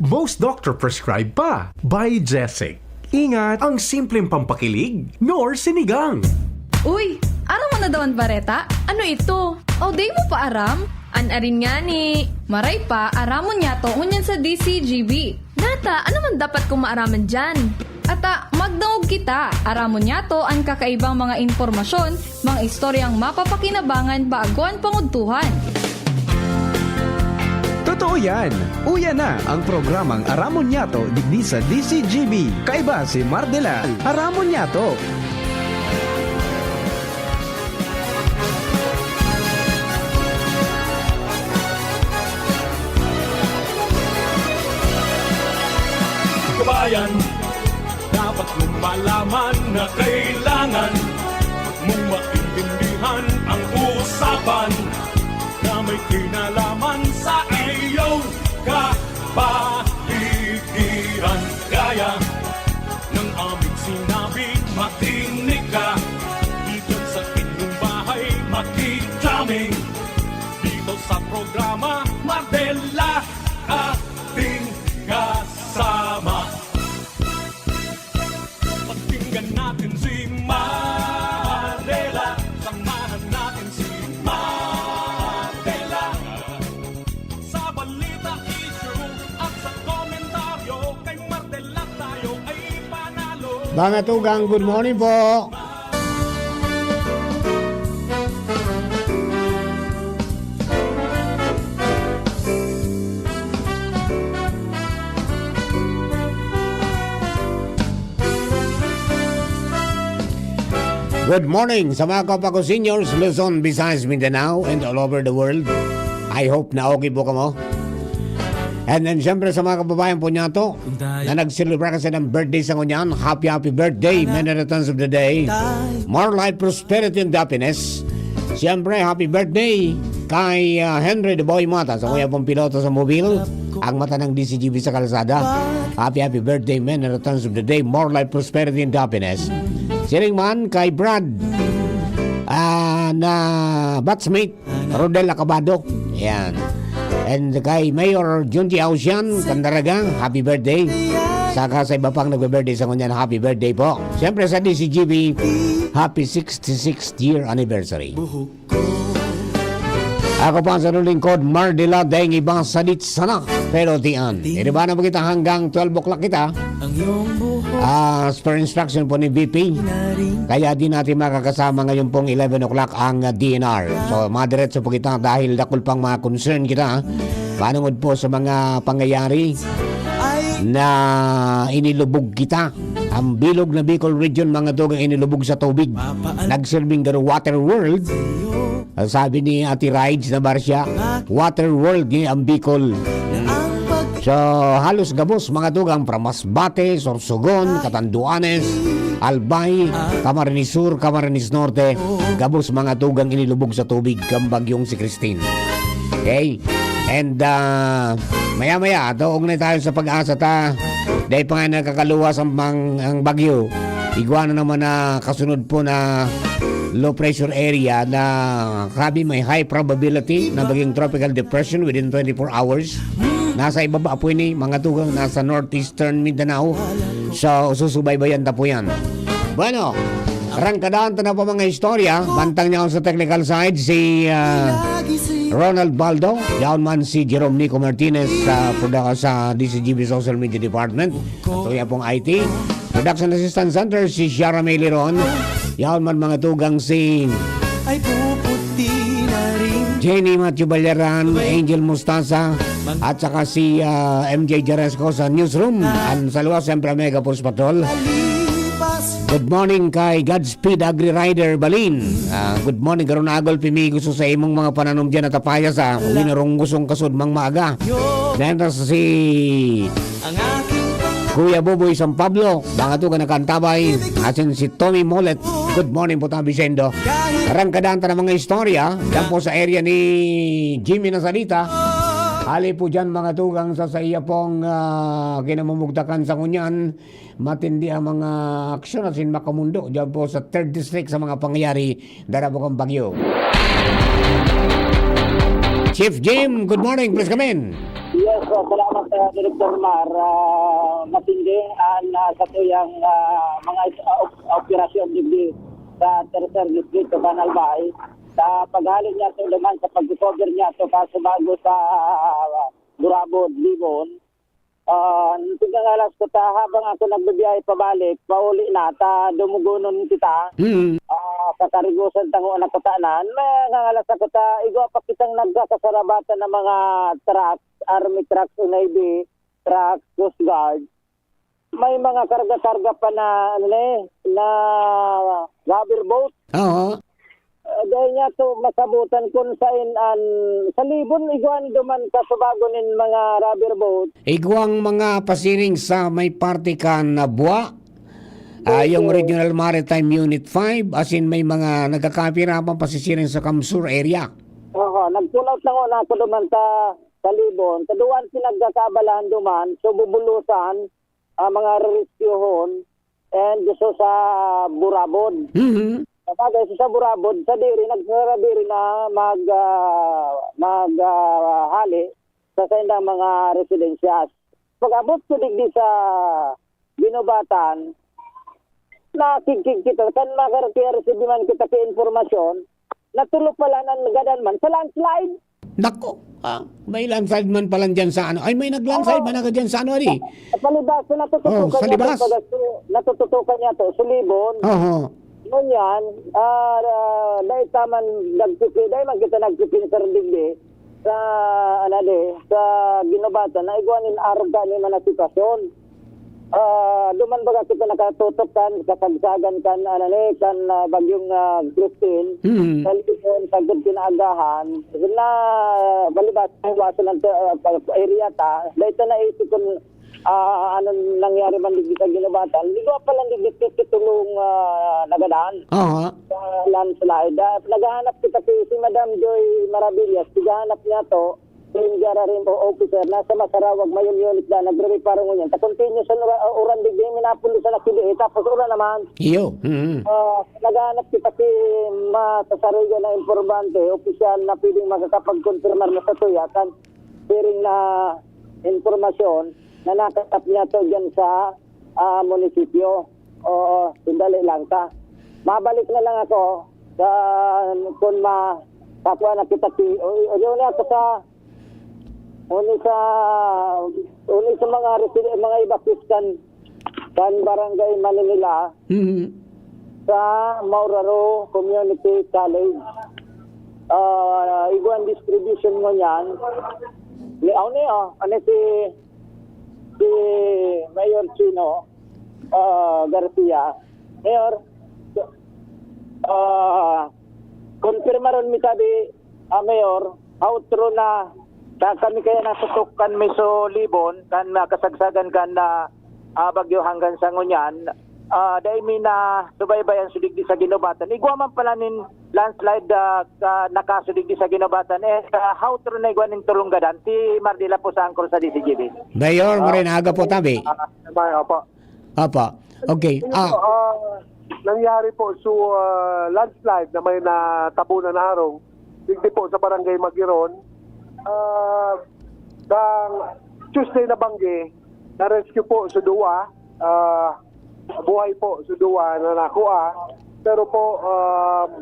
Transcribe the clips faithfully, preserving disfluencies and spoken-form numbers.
Most doctor prescribe pa. Biogesic. Ingat, ang simpleng pampakilig, nor sinigang. Uy, aram mo na daw an bareta? Ano ito? O, di mo pa aram? An arin ngani. Maray pa, aramon niyato ngunyan sa D C G B. Nata, ano man dapat kong maaraman diyan? Ata, magdangog kita. Aramon niyato an kakaibang mga impormasyon, mga istoryang mapapakinabangan bago an pangudtuhan. Totoo yan! Uya na ang programang Aramon Niyato digdi sa D C G B. Kaiba si Mardela. Aramon Niyato! Kabayan, dapat mong malaman na kailangan mong maintindihan ang usapan na may kinalaman sa iyong kapaligiran. Kaya ng aming sinabi, makinig ka. Dito sa inyong bahay, makikraming. Dito sa programa, Mardela, ating kasama. Pakinggan natin si Mardela. Samahan natin si Mardela. Sa balita, issue at sa komentaryo, kay Mardela tayo ay panalo. Mga tugang, good morning po. Good morning sa mga kapwa ko seniors, Luzon, Visayas, Mindanao, and all over the world. I hope na okay po kamo. And then, syempre, sa mga kababayan po niyato na nag-celebrate kasi ng birthday sa ngunyan, happy, happy birthday, many returns of the day. More life, prosperity, and happiness. Siyempre, happy birthday kay, ah, Henry the Boy Mata, sa kuya pong piloto sa mobil, ang mata ng D C G B sa kalsada. Happy, happy birthday, many returns of the day, more life, prosperity, and happiness. Siring man kay Brad, ah, na batchmate, Rodel Acabado. Yan. And kay Mayor Junji Ausian, Candaraga, happy birthday. Saka sa iba pang nagbe-birthday sa ngunyan, happy birthday po. Siyempre sa D C G B, happy sixty-sixth year anniversary. Ako po ang sa lingkod, Mardela, daing iba sadit sana, pero tian. Iriba na po kita hanggang twelve o'clock kita. Ah, as per instruction po ni V P. Kaya di natin makakasama ngayon pong eleven o'clock ang, ah, D N R. So, madiretso po kita dahil dakul pang mga concern kita, ah. Manungod po sa mga pangyayari na inilubog kita. Ang bilog na Bicol Region, mga tugang, inilubog sa tubig. Nagsilbing garo water world. Ang sabi ni Ate Rides na Barcia, water world ni ang Bicol. So, halos gabos, mga tugang, from Masbate, Sorsogon, Catanduanes, Albay, Camarines Sur, Camarines Norte, gabos, mga tugang, inilubog sa tubig kan bagyong si Christine. Okay? And, ah, maya-maya, tuognay tayo sa PAGASA ta. Dahil pa nga nakakaluwas ang, ang, ang bagyo, igwa na naman na kasunod po na low pressure area na grabe may high probability na maging tropical depression within twenty-four hours. Nasa ibaba po ini, mga tugang, nasa northeastern Mindanao. So, susubaybayan ta po yan. Bueno, arangkadahan ta na po mga istorya. Bantang niya ako sa technical side, si, ah, Ronald Baldo. Yaon man si Jerome Nico Martinez sa, produ-, sa D C G B Social Media Department. At kaya pong I T. Production Assistant Center, si Shara May Liron. Yaon man mga tugang si Ay puputi na rin. Jenny Matthew Balyaran, Angel Mustasa, at saka si, ah, M J Jaresco sa newsroom. Ang sa luwas, siyempre, Mega Force Patrol. Good morning kay Godspeed Agri Rider Balin. Ah, good morning, Garunagol Pimigo, sa imong mga pananom dyan at apayas, ah. Winarong gusong kasud mang maaga. Then, si Kuya Boboy San Pablo, mga tugang na kantabay, asin si Tommy Molet. Good morning po, Tabi Sendo. Arangkadahan ta ng mga istorya, dyan po sa area ni Jimmy Nasalita. Hali po dyan, mga tugang, sa, sa iya pong, ah, kinamumugtakan sa ngunyan. Matindi ang mga aksyon asin makamundo dyan po sa third District sa mga pangyayari dara po kang bagyo. Chief Jim, good morning. Please come in. Yes, ah, salamat, ah, Director Mar. Ah, matindi an, ah, satuyang, ah, mga is-, ah, op-, operasyon digdi sa Tercer Distrito kan Albay. Sa paghali niyato duman sa pagko-cover niyato kasubago sa, ah, Burabod, Libon. Ah, tignan nga alas ko ta, habang ako nagbibiyahe pabalik, pauli na, ta dumugonon kita. Mm. Ah, sa karigosan tango na katanan, may nangangalas ako ta, igwa pa kitang nagkakasarabatan ng mga trucks, army trucks o navy trucks, coast guard. May mga karga-karga pa na, ano na eh, na rubber boat. Oo. Ah, dai niyato masabotan kun saen an sa Libon, igwan duman sa subago nin mga rubber boat. Igwang mga pasiring sa may parte kan, ah, Bua, ah, yung Regional Maritime Unit five, asin may mga nagkakapira pang pasisiring sa Kamsur area. Oo, nag-pull out na ako duman sa, sa Libon. Sa duwan pinagkakaabalahan duman, so bubulusan, ah, mga rereskyuhon, and gusto sa Burabod. Mhm. Sabagay, so sa Burabod, sa diri, nagsasara diri na mag, ah, mag, ah, hali sa saindang mga residensyas. Pag-abot ko digdi sa Guinobatan, nakigkig kita, kan makakiaresibi man kita ki impormasyon, natulo pala na nagadan man sa landslide. Nako, ah, may landslide man pala dyan sa ano. Ay, may nag-landslide Oo. man agad dyan sa ano, ari? Sa palibas, so natututukan Oh, sa niya libas? to, baga, so, natututukan niya to, Sulibon. Oho. Ngunyan, ah, ah, dahil taman nagpipi-, dahil man kita nagpipinsar digdi sa, ano, di, sa Guinobatan, na igwa nin arog ka ni mga sitwasyon. Ah, duman baga kita nakatutok kan kasagsagan kan, ano ni, kan, ah, bagyong, ah, Christine. Mm. Sa Luzon, sagkod kinaagahan. Na, balibas, iwasan ang, ah, pa-, area ta. Dahil ito naisip kong, ah, anong nangyari man digdi sa Guinobatan. Di ko pa lang digdi, pitulong, ah, nagadan. Aha. Sa landslide. Ah, naghahanap kita si, si Madam Joy Maravillas. Naghahanap niya to. Yung G R R M O officer, nasa Masarawag, Mayon Unit da, nagre-reparo ngunyan. Ta continuous an ura-, uran digdi, minapon sa nakidi, eh, tapos uran naman. Iyo, mm. Ah, naghahanap kita ki masasarugan na informante, opisyal na pwedeng makakapagkonfirmar na sa tuya, kan siring na impormasyon na nakatap niya to dyan sa, ah, munisipyo. Oo, sandali lang ta. Mabalik na lang ako sa, kung ma-, kakuha na kita ki, o, o, yun na ako sa Uni sa, uni sa mga reside-, mga evacuees kan, kan Barangay Manila Mhm. sa Mauraro Community College. Ah, igwan distribution ngunyan. Ni, aw ni, oh, ano si, si Mayor Chino, ah, Garcia. Mayor, ah, konfirmaron mi sabi, ah, Mayor, outro na, ta kami kaya natutukan mi so Libon, kan, ah, kasagsagan kan, ah, ah, bagyo hanggang sa ngunyan. Ah, dai mi na subaybayan so digdi sa Guinobatan. Igwa man pala nin landslide, ah, ka, nakaso digdi sa Guinobatan. Eh, sa outro na igwa nin tulong gadan, si Mardila po sa angkol sa D C G B. Mayor, Ah, maray na aga po, tabi. Ah, may, opo. Apa. Okay. Yun Ah. po, ah, nangyari po, so, ah, landslide na may natabunan na harong, digdi po sa Barangay Magiron. Ah, kang Tuesday na banggi, na-rescue po sa duwa. Ah, buhay po sa duwa na nakuha. Pero po, um,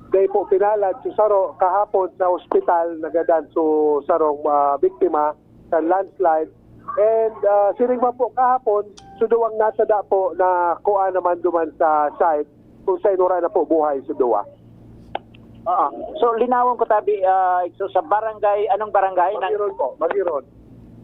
dahil po pinalad sa saro, kahapon sa ospital, nagadan so sarong, ah, biktima sa landslide. And, ah, siring man po kahapon, so duwang natada po na kuha naman duman sa site kung sa inura na po buhay sa duwa. Oo. So, linawon ko tabi, ah, so sa barangay, anong barangay? Magiron po, Magiron.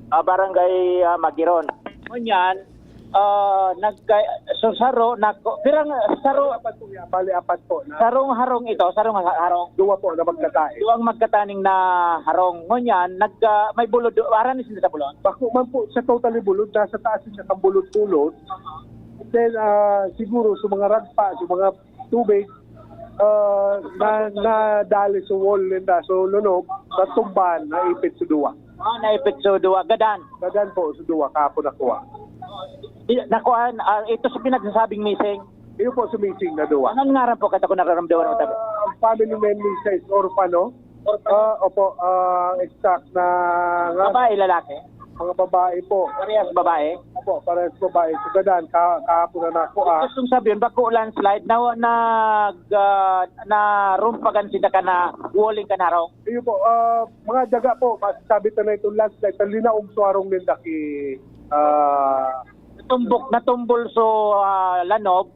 Ah, barangay, ah, Magiron. Ngunyan, ah, nagka-, so saro, nako, pirang, saro, Apat po yan, bali apat po na. Sarong harong ito, sarong ha-, harong. Duwa po na magkatae. Duwang magkataning na harong. Ngunyan, nag, ah, may bulod, aran ni sila sa bulod? Bako man po sa totally bulod, nasa taas siya ng bulod-bulod. And then, ah, siguro sa mga ragpa, sa mga tubig, ah, na, nadali sa wall ninda, so lunog, natumbahan, naipit sa duwa. Ah, naipit sa duwa. Gadan? Gadan po, sa duwa, kahapon nakuha. Di, nakuhaan, ah, ito sa pinagsasabing missing? Iyo po, sa missing na duwa. Anong ngaran po? Kaya ako nararamdaman mo tabi. Ah, ang family name ni Says Orfano. Orfano? Ah, opo, ah, exact na nga. Babae, lalaki? Mga babae po. Parehas babae? Opo, parehas babae. So, gadan, ka, kahapon na nako ah. Gustong sabihin, bako landslide na nag uh, na rumpagan sila ka na walling kan harong. Iyo po, ah, mga daga po, masasabi ta na itong landslide, ang linaog sa harong ninda ki ah, Natumbok, natumbol so ah, lanog,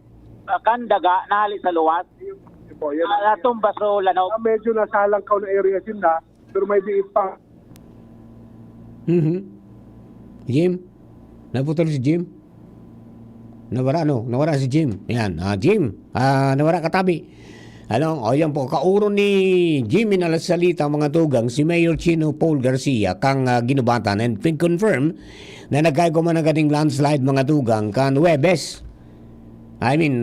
ah, kan daga, nahali sa luwas. iyo po, yan. Ah, natumba so lanog. Ah, medyo nasa halangkaw na area sila, pero may biit pa. Mhm. Jim? Naputol si Jim? Nawara, no? Nawara si Jim. Yan. Ah, Jim, ah, nawara ka tabi. Ano? O, yan po. Kauron ni Jimmy na salita, mga tugang, si Mayor Chino Paul Garcia, kang ah, Ginubatan, and pin-confirm na nagkaigwa man ang ganing landslide, mga tugang, kan Webes. I mean,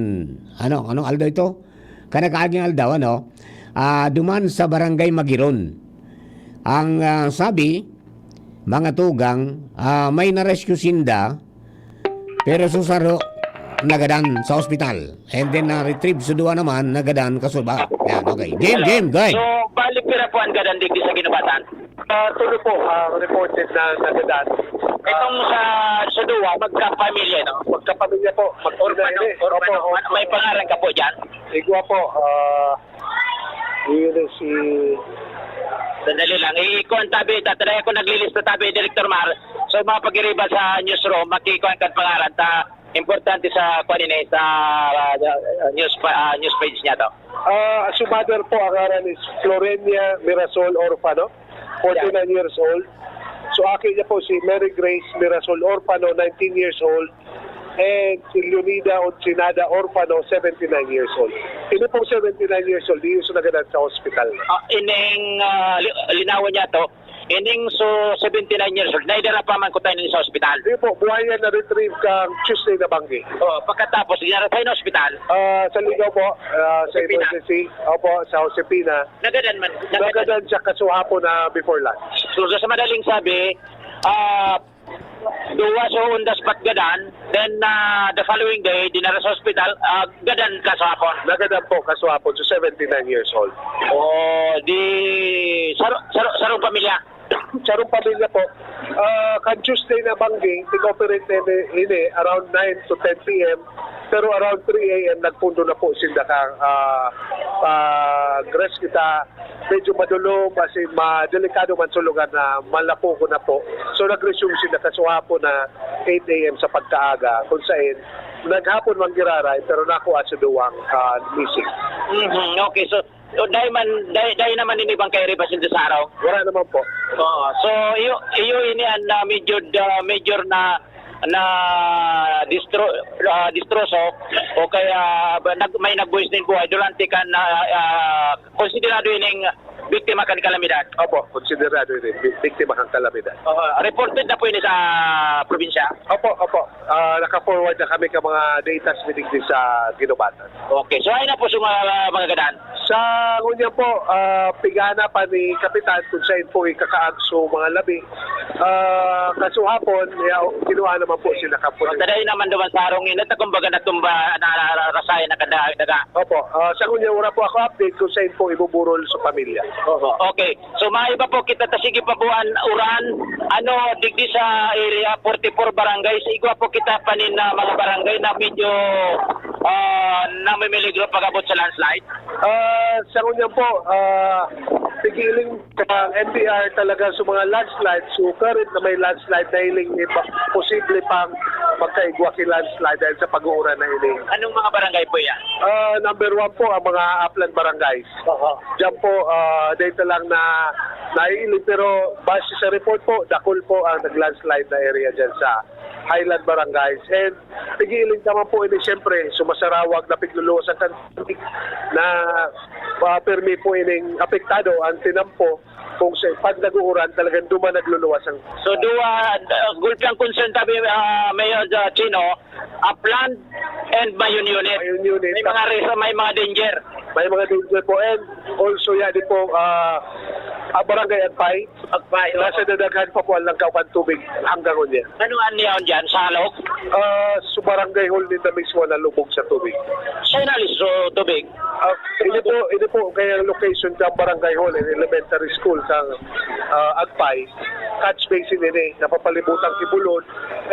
ano, anong aldaw ito? Kanakaaging aldaw, ano? Ah, duman sa Barangay Magiron. Ang ah, sabi, mga tugang, ah, may na-rescue sinda, pero susaro, nagadan sa ospital. And then na-retrieve sa duwa naman, nagadan kasuba. Yan, okay. Jim, Jim, go ahead. So, bali pira po ang gadan digdi sa Ginubatan? Ah, tulo po ang reported na nagadan. Itong sa sa duwa, magkapamilya, no? Magkapamilya po. Mag- Orphan, Opo. orphan, may pangalan ka po dyan? Igwa po. Ah, yun yung si... Sandali lang. Ikuan tabi, tatry ako naglilista tabi, Director Mar. So, mga pag-iriba sa newsroom, makikuha ka pangalan ta importante sa kuan ini sa ah, news pa, ah, news page niya to. Ah, si mother po, ang ngaran is Florenia Mirasol Orfano, forty-nine years old. So, aki niya po si Mary Grace Mirasol Orfano, nineteen years old. And si Leonida Otsinada Orfano, seventy-nine years old. Ini pong seventy-nine years old, di yung nagadan sa hospital. Ah, ining ah, li- linawan niya to. Ining so seventy-nine years old, naidara pa man ko tayo sa ospital. Hindi po, buhay yan na-retrieve kang Tuesday na banggi. Oh, pagkatapos, dinara tayo sa ospital. Ah, sa Ligao po, ah, sa Josepina. Emergency. Opo, sa Josepina. Nagadan man. Nagadan. Nagadan siya kasuhapon na before lunch. So, sa madaling sabi, ah, duwa so undas patgadan, then ah, the following day, dinara sa ospital, ah, gadan kasuhapon. Nagadan po kasuhapon, so seventy-nine years old. Oh, di saro, saro, sarong pamilya. Sarong pamilya po. Ah, kan Tuesday na banggi, pin-operate na ini, ini around nine to ten p m. Pero around three a m, nagpundo na po sinda kang ah, ah, rest kita. Medyo madulom, kasi madelikado man sa lugar na malapuko na po. So, nag-resume sinda kasuhapon na eight a m sa pagkaaga, kung sain naghapon man giraray, pero nakuha sa duwang ah, missing. Mhm. Okay, so, so dahil man dahil, dahil naman ini bang kayo pasyente sa araw? Wala naman po. Oo. So, iyo iyo ini ang ah, major ah, major na na distro ah, distroso o kaya ba, nag, may nagbuwis nin buhay durante kan ah, ah, konsiderado ining biktima kan kalamidad. Opo, konsiderado ini bi- biktima kang kalamidad. Oo. Reported na po ini sa probinsya. Opo, opo. Ah, naka-forward na kami ka mga data sa Ginubatan. Okay. So, ayun na po sa mga, mga gadan. Sa ngunyan po, ah, pigana pa ni Kapitan kung saan po ikakaagso mga labi. Ah, kasuhapon, ya, kinuha naman po sila kapo. Taday naman duman sa harong init, na kumbaga natumba, na, na, na, rasayan na kada, daga. Opo, ah, sa ngunyan wala po ako update kung saan po ibuburol sa pamilya. Okay. So, maiba po kita, ta sige pa po an uran, ano, digdi sa area, forty-four barangay, sa igwa po kita panin na mga barangay na medyo ah, namimiligro pag-abot sa landslide. Ah, sa ngunyan po, ah, pigiling sa N B R talaga sa mga landslide. So, current na may landslide na hiling, eh, pa- posible pang magkaigwa ki landslide dahil sa pag-uuran na hiling. Anong mga barangay po yan? Ah, number one po ang mga upland barangays. Oo. Diyan po, ah, dito lang na naiiling. Pero base sa report po, dakul po ang nag-landslide na area dyan sa Highland Barangays. And pigiling naman po ini, siyempre, sumasarawag na pigluluwas ang kan- na ah, permi po ining apektado ang tinampo kung sa pag nag-uuran talagang duman nagluluwas ang So, duwa, uh, gulpi ang concern tabi, ah, Mayor ah, Chino, upland and Mayon unit. Mayon unit. May mga risk, may mga danger. May mga danger po, and also yan din po ah, ang barangay Agpay. Agpay, oh. Nasa dadaghan pa po ang langkaw kan tubig hanggang unya. Ano ang niyaon dyan? Salog? Ah, so barangay hall ninda mismo nalubog sa tubig. Siya na so tubig. Ah, ini po, ini po kaya ang location sa barangay hall and elementary school sa ah, Agpay. Catch basin ini, napapalibutan ki bulod.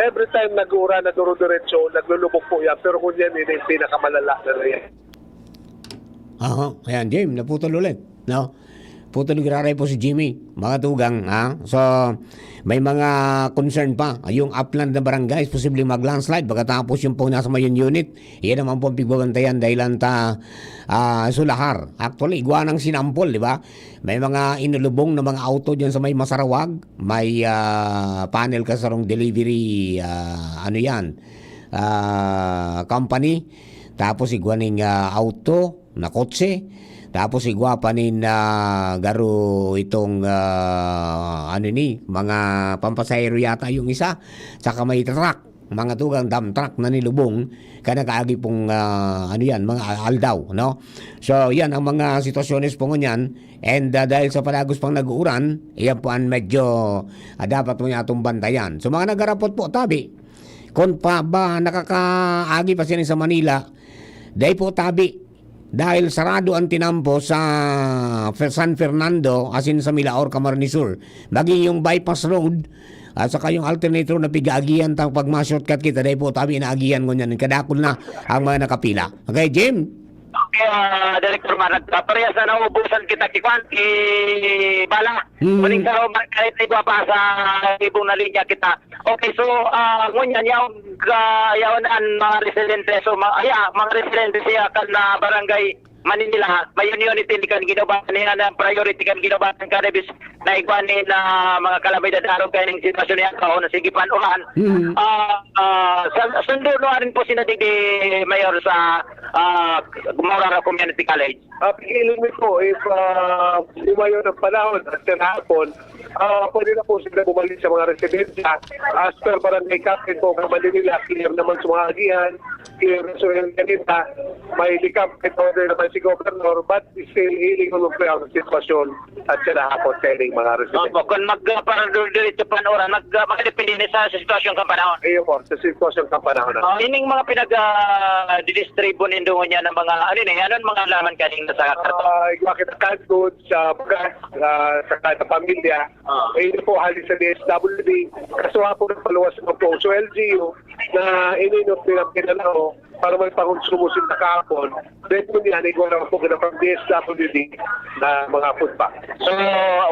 Every time nag-uuran na duro-diretso, naglulubog po yan. Pero kung yan, ini yung pinakamalala na yan. Aha, ayan, Jim, naputol ulit, no? Putol giraray po si Jimmy, mga tugang, ha? So, may mga concern pa. Yung upland na barangay, posibleng mag-landslide. Pagkatapos yung po nasa Mayon Unit, yan naman po ang pigbabantayan dahil ang ta, ah, Sulahar. Actually, igwa ng sinampol, di ba? May mga inulubong na mga auto dyan sa may Masarawag. May ah, panel ka sarong delivery, ah, ano yan, ah, company. Tapos igwa ning ah, auto na kotse. Tapos igwa pa nin ah, garo itong ah, ano ni, mga pampasahero yata yung isa. Saka may truck, mga tugang dump truck na nilubong ka nakaagi pong ah, ano yan, mga aldaw, no? So, yan ang mga sitwasyones po ngunyan. And ah, dahil sa padagos pang nag-uuran, iyan po ang medyo ah, dapat mo niya itong bantayan. So, mga nagarapot po, tabi, kung pa ba nakakaagi pa sila sa Manila, dahil po tabi, dahil sarado ang tinampo sa Fe- San Fernando, asin sa Milaor, Camarines Sur. Maging yung bypass road, at saka yung alternate road na pigaagihan tang pag-shortcut kita, dahil po tabi naagihan ngunyan, kadakol na ang mga nakapila. Okay, Jim? Okay, ah, Director Marag, ah, parehas na naubusan kita ki Kwan, ki Bala. Mm. Maning sa Omar, kahit na iba pa sa ibong na linya kita. Okay, so, ah, ngunyan, yaon, ka, yaon an mga residente, so, ma, aya, mga residente siya kan na barangay Manila, may unity ni kan ginubatan niya na priority kan ginubatan cannabis na igwa ni na mga kalamidad arog kaya ning sitwasyon niya kao na sige pan uran. Mm. Ah, ah, sa sundo no arin po sina digdi Mayor sa ah, Murara Community College. Ah, pigilan mi po if uh, lumayo ng panahon at kahapon, ah, pwede na po sila bumalik sa mga residensya. As per barangay captain po, ang kamali nila, clear naman sa mga agihan, clear na sa mga kanila, may decamp order naman si Governor, but still hiling ko po ang sitwasyon at sa nahapon sa ining mga residensya. Opo, kung mag uh, para diretso pan uran, mag uh, magdepende na sa, sa sitwasyon kan panahon. Iyo po, sa sitwasyon kan panahon na. Uh, ining mga pinag uh, didistribo nindo niya ng mga ano ni, ano ang mga laman kaning nasa karton? Ah, igwa kita canned goods, sa bagas, ah, sa kada pamilya. Ah. Ini po hali sa D S W D. Kaso nga po nagpaluwas ng po sa L G U na ininot nilang pinanao para magpakonsumo sila kahapon. Then po niyan, igwa naman po kita pang D S W D na mga food pack. So,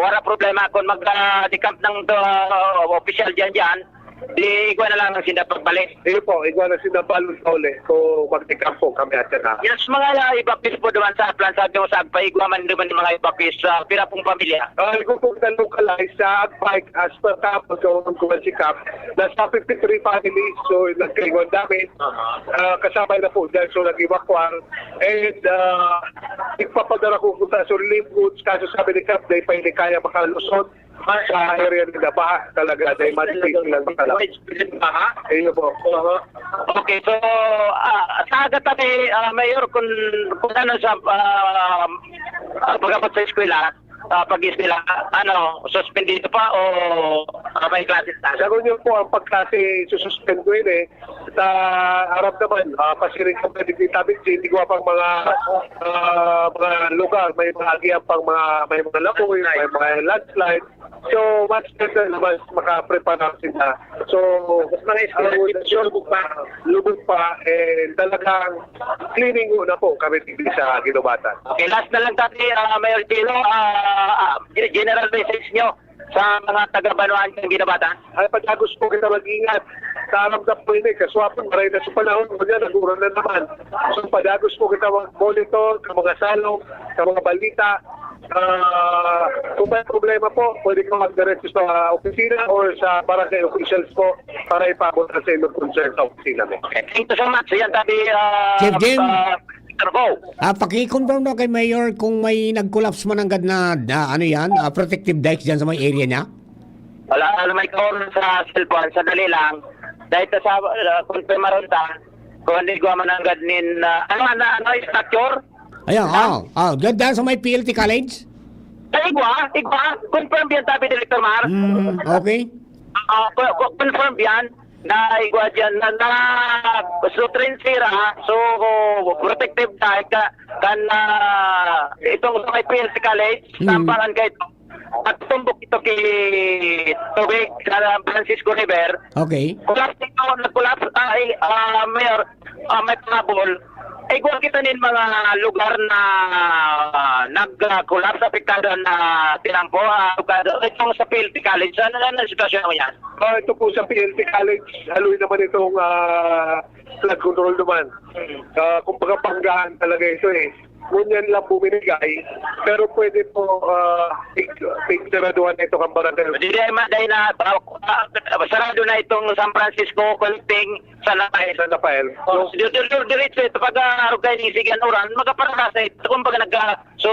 wala problema kung mag uh, decamp ng uh, official dyan dyan, di igwa na lang ang sinda pagbalik. Iyo po, igwa na sila balon sa uli kung mag-decamp po kami at saka. Yes, mga uh, evacuees po duman sa plan, sabi mo sa Agpay, igwa man duman yung mga evacuees sa pira pong pamilya. Ah, igwa po na localize sa Agpay as per tapos sa unang kuwan si Cap. Nasa fifty-three families, so nagkaigwan damage. Ah, kasabay na po dyan, so nag-evacuar. And uh, ipapadara ko kung sa relief goods, kaso sabi ni Cap, dahil pa hindi kaya makalusot sa area nila, baha talaga, dahil matitig silang makalap. Widespread baha? Ayun po. Okay, so uh, sa aga tabi, uh, Mayor, kung, kung ano sa uh, uh, pag-abot sa eskwela, uh, pag-eskwela, ano, suspendido pa o uh, may classes na? Sa ngunyan po, ang pagklase sususpend ko yun eh. Sa Arab naman, uh, pasiring ka pwede di tabi, hindi ko pang mga uh, mga lugar, may mga agihan pang mga, may mga lapoy, may mga landslide. So, mas better na mas makaprepara sila. So, mga eskwela, lubog pa. Lubog pa, eh, talagang cleaning muna po kami sa ginubatan. Okay, last na lang tabi, uh, Mayor Gino, uh, uh, general message nyo sa mga taga-Banuan ng Ginabatan? Ay, padagos po kita mag-ingat. Sa alam na po ini, kaswapon, maray na sa panahon, kanya nag-uran na naman. So, padagos po kita mag-monitor sa mga salong, sa mga balita. Uh, kung may problema po, pwede ka magdiretso sa opisina or sa barangay officials po para ipabot sa inyong concern sa opisina mo. Okay, thank you so much. Yan tabi, uh, Chief Jim. Uh, Ah, paki-confirm daw kay Mayor kung may nag-collapse man nanggad na, na ano yan, ah, protective dikes dyan sa may area niya? Wala, alam may kaon sa cellphone, sadali lang. Dahil sa uh, confirm maron ta, kung hindi ko mananggad nin, uh, ano, ano, ano, structure? Ayan, ah, ah, dyan, dyan sa may P L T College? Ay, igwa, igwa. Confirm yan, tabi Director Mar. Mm, okay. Ah, co- co- confirm yan. na igwa diyan na, na, so, trensera, so, protective diet ka, kan, ah, itong sa may P L C College, Mm. Sampalan kay, nagtumbok ito ki tubig sa Francisco River. Okay. Collapse ito, nag-collapse, ah, eh, ah, Mayor, ah, may parabol. Eh, kung kita nin mga lugar na, ah, nag-collapse, apektado na tinampo, ah, lugar, itong sa P L C College, ano, ano ang sitwasyon mo yan? Ah, ito po sa P L C College, haloy naman itong, ah, flood control naman. Ah, kumbaga, banggaan talaga ito eh. Ngunyan lang buminigay, pero pwede po, ah, pig-, pigsaraduhan na ito kang barangay. Hindi, ma-, dahil na, ah, ah, sarado na itong San Francisco connecting San Rafael. San Rafael. Oh, dir-, dir-, dir-, diretso ito pag, ah, arog kayo ni Sigan Uran, magaparada sa ito. Kumbaga nag, ah, so,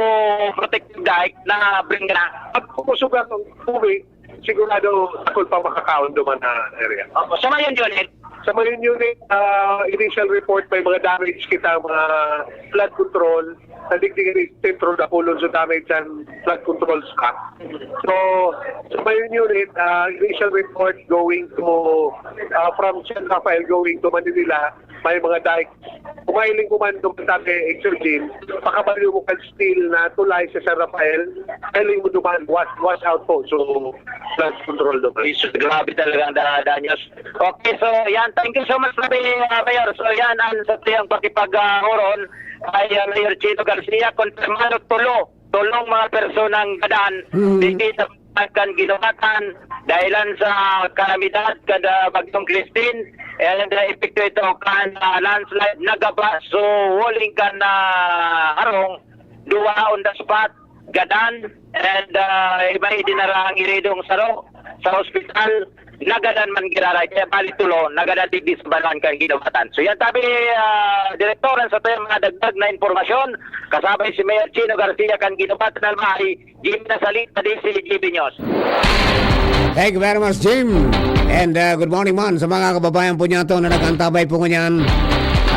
protective dike na bring na. Pag kumusugan ang tubig, sigurado takol pa makakaon duman na area. Opo, sa Mayon Unit? Sa Mayon Unit, ah, initial report, may mga damage kita, mga flood control. Nadigdigan ni Centro Dakulon sa damage and flood control sa. So, sa Mayon Unit, ah, initial report going to, ah, from San Rafael going to Manila, may mga dike. Kung mahiling mo man, kung sabi, Exergin, pakabalyo mo kan steel na tulay sa San Rafael, mahiling mo duman, wash, wash out po. So, flood control duman. Is, grabe talaga ang da-, danyos. Okay, so yan. Thank you so much, Rabi, ah, Mayor. So yan, ang sa tiyang pakipag-, ah, oron kay, ah, Mayor Chino Garcia, konfirmado tulo. Tolong mga personang gadan, Mm. digdi sa kan Guinobatan, dahilan sa kalamidad kada Bagyong Christine, and, uh, epekto ito kan, uh, landslide nagaba, so, huling kan, uh, harong, duwa on the spot, gadan, and, uh, may dinara ang iridong saro sa hospital, nagadan man giraray, kaya bali tulo, nagadan digdi sa balaan kan Guinobatan. So, yan tabi, ah, direktoran sa tayo mga dagdag na impormasyon, kasabay si Mayor Chino Garcia kan Guinobatan, Almahay, Jim Nasalita, D C G B News. Thank you very much, Jim. And, uh, good morning man sa mga kababayan po niya to na nag-antabay po ngunyan.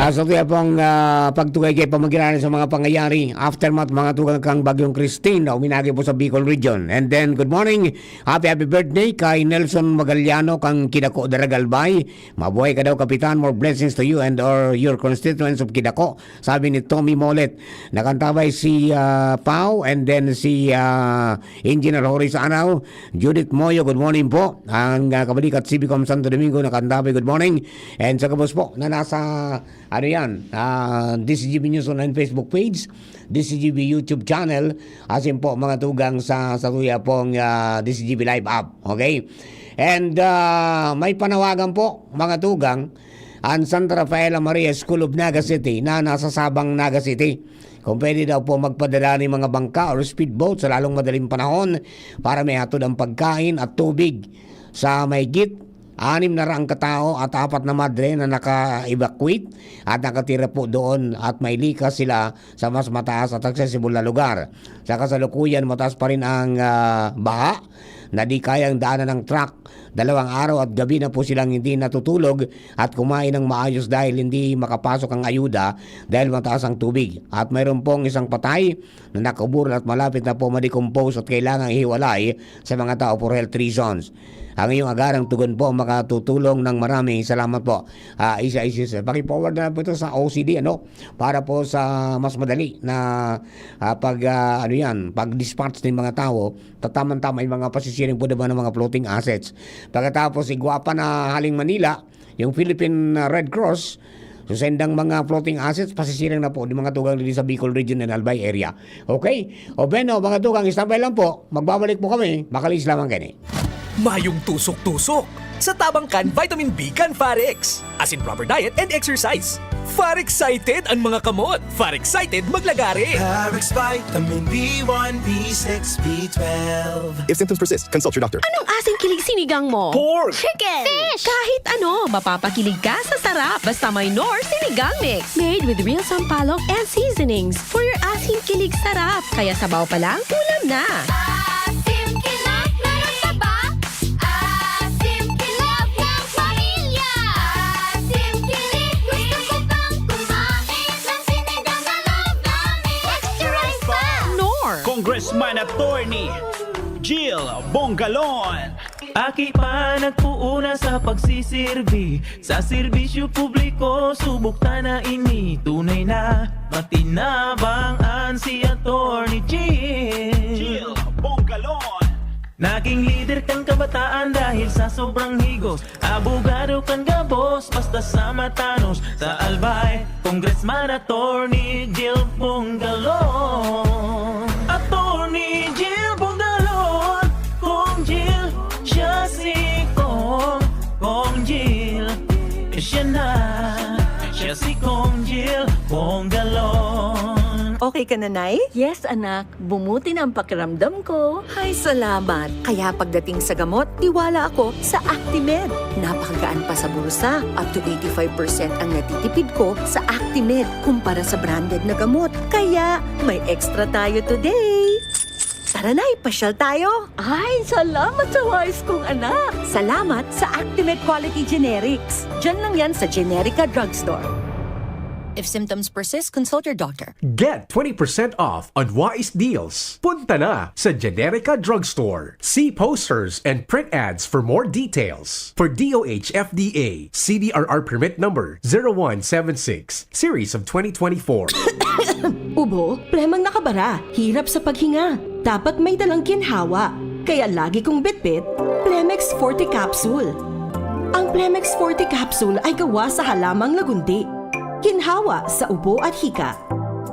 Ah, sa tuya pong, ah, pagtugay kay pamagiranan sa mga pangyayari, aftermath, mga tugang kang Bagyong Christine na uminagi po sa Bicol Region. And then, good morning, happy, happy birthday kay Nelson Magaliano kang Kidako, Daragalbay. Mabuhay ka daw, Kapitan. More blessings to you and or your constituents of Kidako. Sabi ni Tommy Molet. Nakantabay si, ah, Pau and then si, ah, Engineer Horace Anaw. Judith Moyo, good morning po. Ang, ah, kabalikat, C B Com Santo Domingo, nakantabay, good morning. And sa gabos po, na nasa, ano yan, ah, D C G B News Online Facebook page, D C G B YouTube channel, asin po mga tugang sa, sa tuya pong, ah, D C G B Live app. Okay? And, ah, may panawagan po, mga tugang, ang Santa Rafaela Maria School of Naga City na nasa Sabang, Naga City. Kung pwede daw po magpadala ng mga bangka or speedboat sa lalong madaling panahon para may hatod ang pagkain at tubig sa mahigit anim na raang katao at apat na madre na naka-evacuate at nakatira po doon at may likas sila sa mas mataas at accessible na lugar. Sa kasalukuyan, mataas pa rin ang, ah, baha na di kayang daanan ng truck. Dalawang araw at gabi na po silang hindi natutulog at kumain ng maayos dahil hindi makapasok ang ayuda dahil mataas ang tubig. At mayroon pong isang patay na nakabural at malapit na po ma-decompose at kailangang ihiwalay sa mga tao for health reasons. Ang iyong agarang tugon po makatutulong ng marami. Salamat po. Ah, isa, isa, isa. Paki-forward na po ito sa O C D, ano? Para po sa mas madali na, ah, pag, ah, ano yan, pag-dispatch ng mga tao, tataman-tama yung mga pasisiring po naman ng mga floating assets. Pagkatapos, si Guapa na haling Manila, yung Philippine, ah, Red Cross, so sendang mga floating assets, pasisiring na po ng mga tugang dito sa Bicol Region and Albay area. Okay? O Beno, mga tugang, standby lang po. Magbabalik po kami. Makalis lamang kani. Mayong tusok-tusok sa tabang kan vitamin B kan Farex. As in proper diet and exercise. Far excited an mga kamot. Far excited maglagare. Parex Vitamin B one, B six, B twelve. If symptoms persist, consult your doctor. Anong asin kilig sinigang mo? Pork! Chicken! Fish! Kahit ano, mapapakilig ka sa sarap. Basta may Knorr Sinigang Mix. Made with real sampalok and seasonings for your asin kilig sarap. Kaya sabaw pa lang, ulam na. Asim kilok na saba. Asim kilok ng pamilya. Asim kilok, gusto ko pang kumain ng sinigang na loob namin. Extra rice pa. Knorr. Congressman Attorney Jill Bongalon. Aki pa nagpuuna sa pagsisirbi sa serbisyo publiko, subok ta na ini. Tunay na matinabang an si Attorney Jill. Jill Bongalon. Naging lider kan kabataan dahil sa sobrang higos. Abogado kan gabos, basta sa matanos. Sa Albay, Congressman Attorney Jill Bongalon. Attorney Jill Bongalon, Kong Jill, siya si Kong, Kong Jill. Siya na, siya si Kong Jill Bongalon. Okay ka na, Nay? Yes, anak. Bumuti na ang pakiramdam ko. Hay, salamat. Kaya pagdating sa gamot, tiwala ako sa Actimed. Napakagaan pa sa bulsa. Up to eighty-five percent ang natitipid ko sa Actimed kumpara sa branded na gamot. Kaya may extra tayo today. Tara na, ipasyal tayo. Ay, salamat sa wais kong anak. Salamat sa Actimed Quality Generics. Diyan lang yan sa Generica Drugstore. If symptoms persist, consult your doctor. Get twenty percent off on Wise Deals. Punta na sa Generica Drugstore. See posters and print ads for more details. For D O H F D A, C D R R permit number zero one seven six, series of twenty twenty-four. Ubo, plemang nakabara, hirap sa paghinga. Dapat may dalang ginhawa. Kaya lagi kong bitbit, Plemex Forte Capsule. Ang Plemex Forte Capsule ay gawa sa halamang lagundi. Ginhawa sa ubo at hika.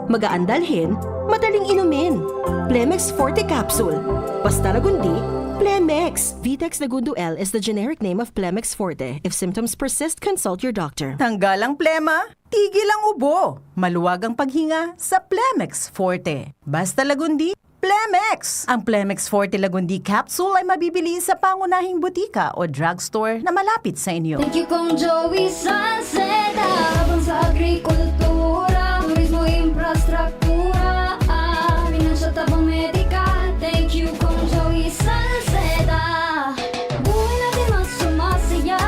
Magaan dalhin, madaling inumin. Plemex Forte Capsule. Basta lagundi, Plemex. Vitex Lagundo L is the generic name of Plemex Forte. If symptoms persist, consult your doctor. Tanggal ang plema, tigil ang ubo. Maluwag ang paghinga sa Plemex Forte. Basta lagundi, Plemex! Ang Plemex Forte Lagundi Capsule ay mabibili sa pangunahing butika o drugstore na malapit sa inyo. Thank you, Kong Joey Salceda. Tabang sa agrikultura, turismo, infrastruktura, ah, pinansyal, tabang medikal. Thank you, Kong Joey Salceda. Buhay natin mas sumasaya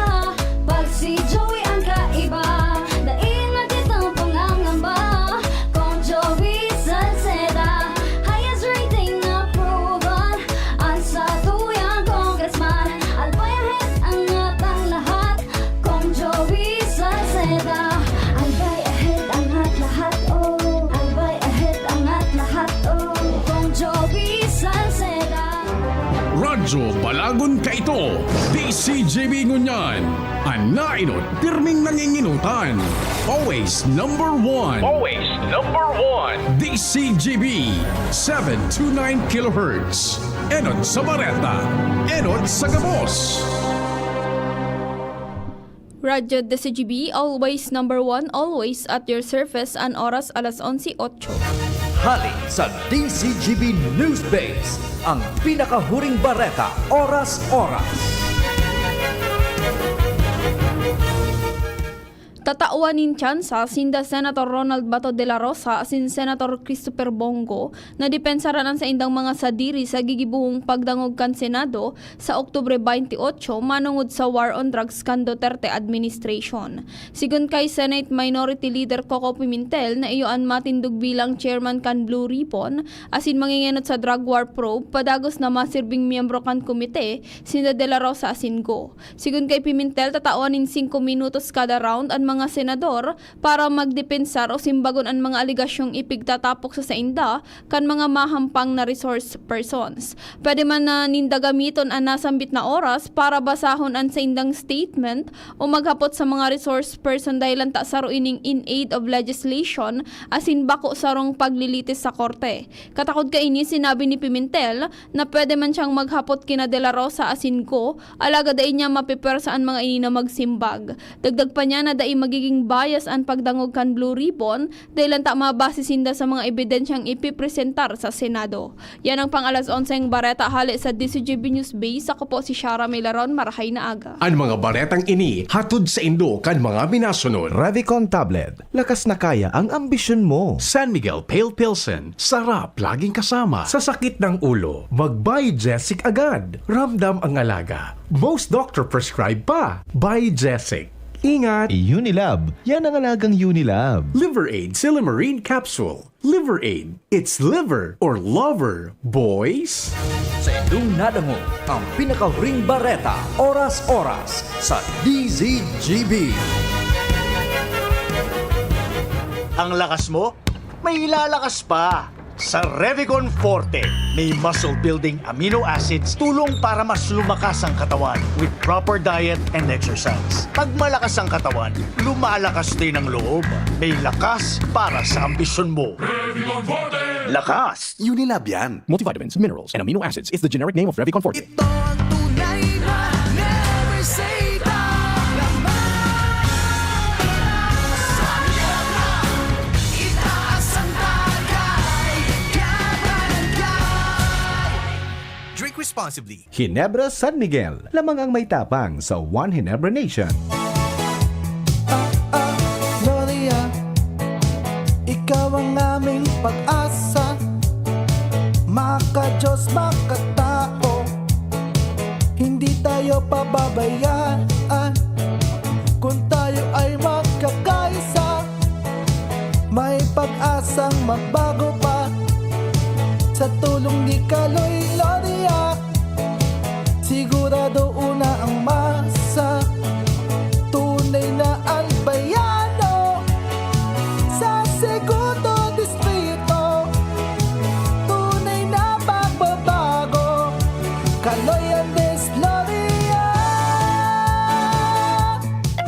pag si Joey ang kaiba. Dai na kitang pangangamba, Kong Joey Salceda. Highest rating na proven, an satuyang congressman. Albay ahead, angat ang lahat, Kong Joey Salceda. Albay ahead, angat lahat, oh. Albay ahead, angat lahat, oh. Kong Joey Salceda. Radyo Balagon Kaito, D C G B ngunyan. An naenot, pirming nanginginutan. Always number one. Always number one. D C G B, seven two nine kilohertz. Enot sa bareta, enot sa gabos. Radyo D C G B, always number one, always at your service, an oras alas onse otso. Hali sa D C G B News Base, ang pinakahuring bareta, oras-oras. Tatawan nin tsansa sinda Senator Ronald Bato de la Rosa asin Senator Christopher Bong Go na depensaran an saindang mga sadiri sa gigibohong pagdangog kan Senado sa Oktubre twenty-eight manongod sa war on drugs kan Duterte administration. Sigon kay Senate Minority Leader Coco Pimentel na iyo an matindog bilang chairman kan Blue Ribbon asin mangingenot sa drug war probe, padagos na masirbing miyembro kan komite sinda De La Rosa asin Go. Sigon kay Pimentel, tatawan nin singko minutos kada round an mga senador para magdepensar o simbagon an mga alegasyong ipigtatapok sa sainda kan mga mahampang na resource persons. Pwede man na ninda gamiton an nasambit na oras para basahon an saindang statement o maghapot sa mga resource person, dahilan ta saro ining in aid of legislation asin bako sarong paglilitis sa korte. Katakod kaini, sinabi ni Pimentel na pwede man siyang maghapot kina De La Rosa asin Go, alagad dai niya mapipwersa an mga ini na magsimbag. Dagdag pa niya na dai magiging bias an pagdangog kan Blue Ribbon, dahilan ta mabase sinda sa mga ebidensyang ipipresentar sa Senado. Yan ang pang alas onseng bareta hale sa D C G B News Base. Ako po si Shara Milaron. Marahay na aga. An mga baretang ini hatod saindo kan mga minasunod. Revicon Tablet. Lakas na kaya ang ambisyon mo. San Miguel Pale Pilsen. Sarap laging kasama. Sa sakit ng ulo, mag-Biogesic agad. Ramdam ang alaga. Most doctor prescribe pa. Biogesic. Ingat! Unilab, yan ang alagang Unilab. Liver Aid Silymarin Capsule. Liver Aid, it's liver or lover, boys! Sa inyong nadangog ang pinakahuring bareta, oras-oras, sa D Z G B. Ang lakas mo, may ilalakas pa. Sa Revicon Forte, may muscle building amino acids, tulong para mas lumakas ang katawan with proper diet and exercise. Pag malakas ang katawan, lumalakas din ang loob. May lakas para sa ambisyon mo. Revicon Forte! Lakas! Unilab yan. Multivitamins, minerals, and amino acids is the generic name of Revicon Forte. Ito ang tunay na never say die. Sa hirap na, itaas ang tagay, kabarangay. Drink responsibly. Ginebra San Miguel, lamang ang may tapang sa One Ginebra Nation. Ah, ah, Gloria, ikaw ang aming pag-asa. Maka-Diyos, makatao, hindi tayo pababayaan. Kung tayo ay magkakaisa, may pag-asang magbago pa. Sa tulong ni Kaloy Gloria, sigurado una ang masa. Tunay na albayano sa Segundo Distrito. Tunay na pagbabago, Kaloy Andes Gloria.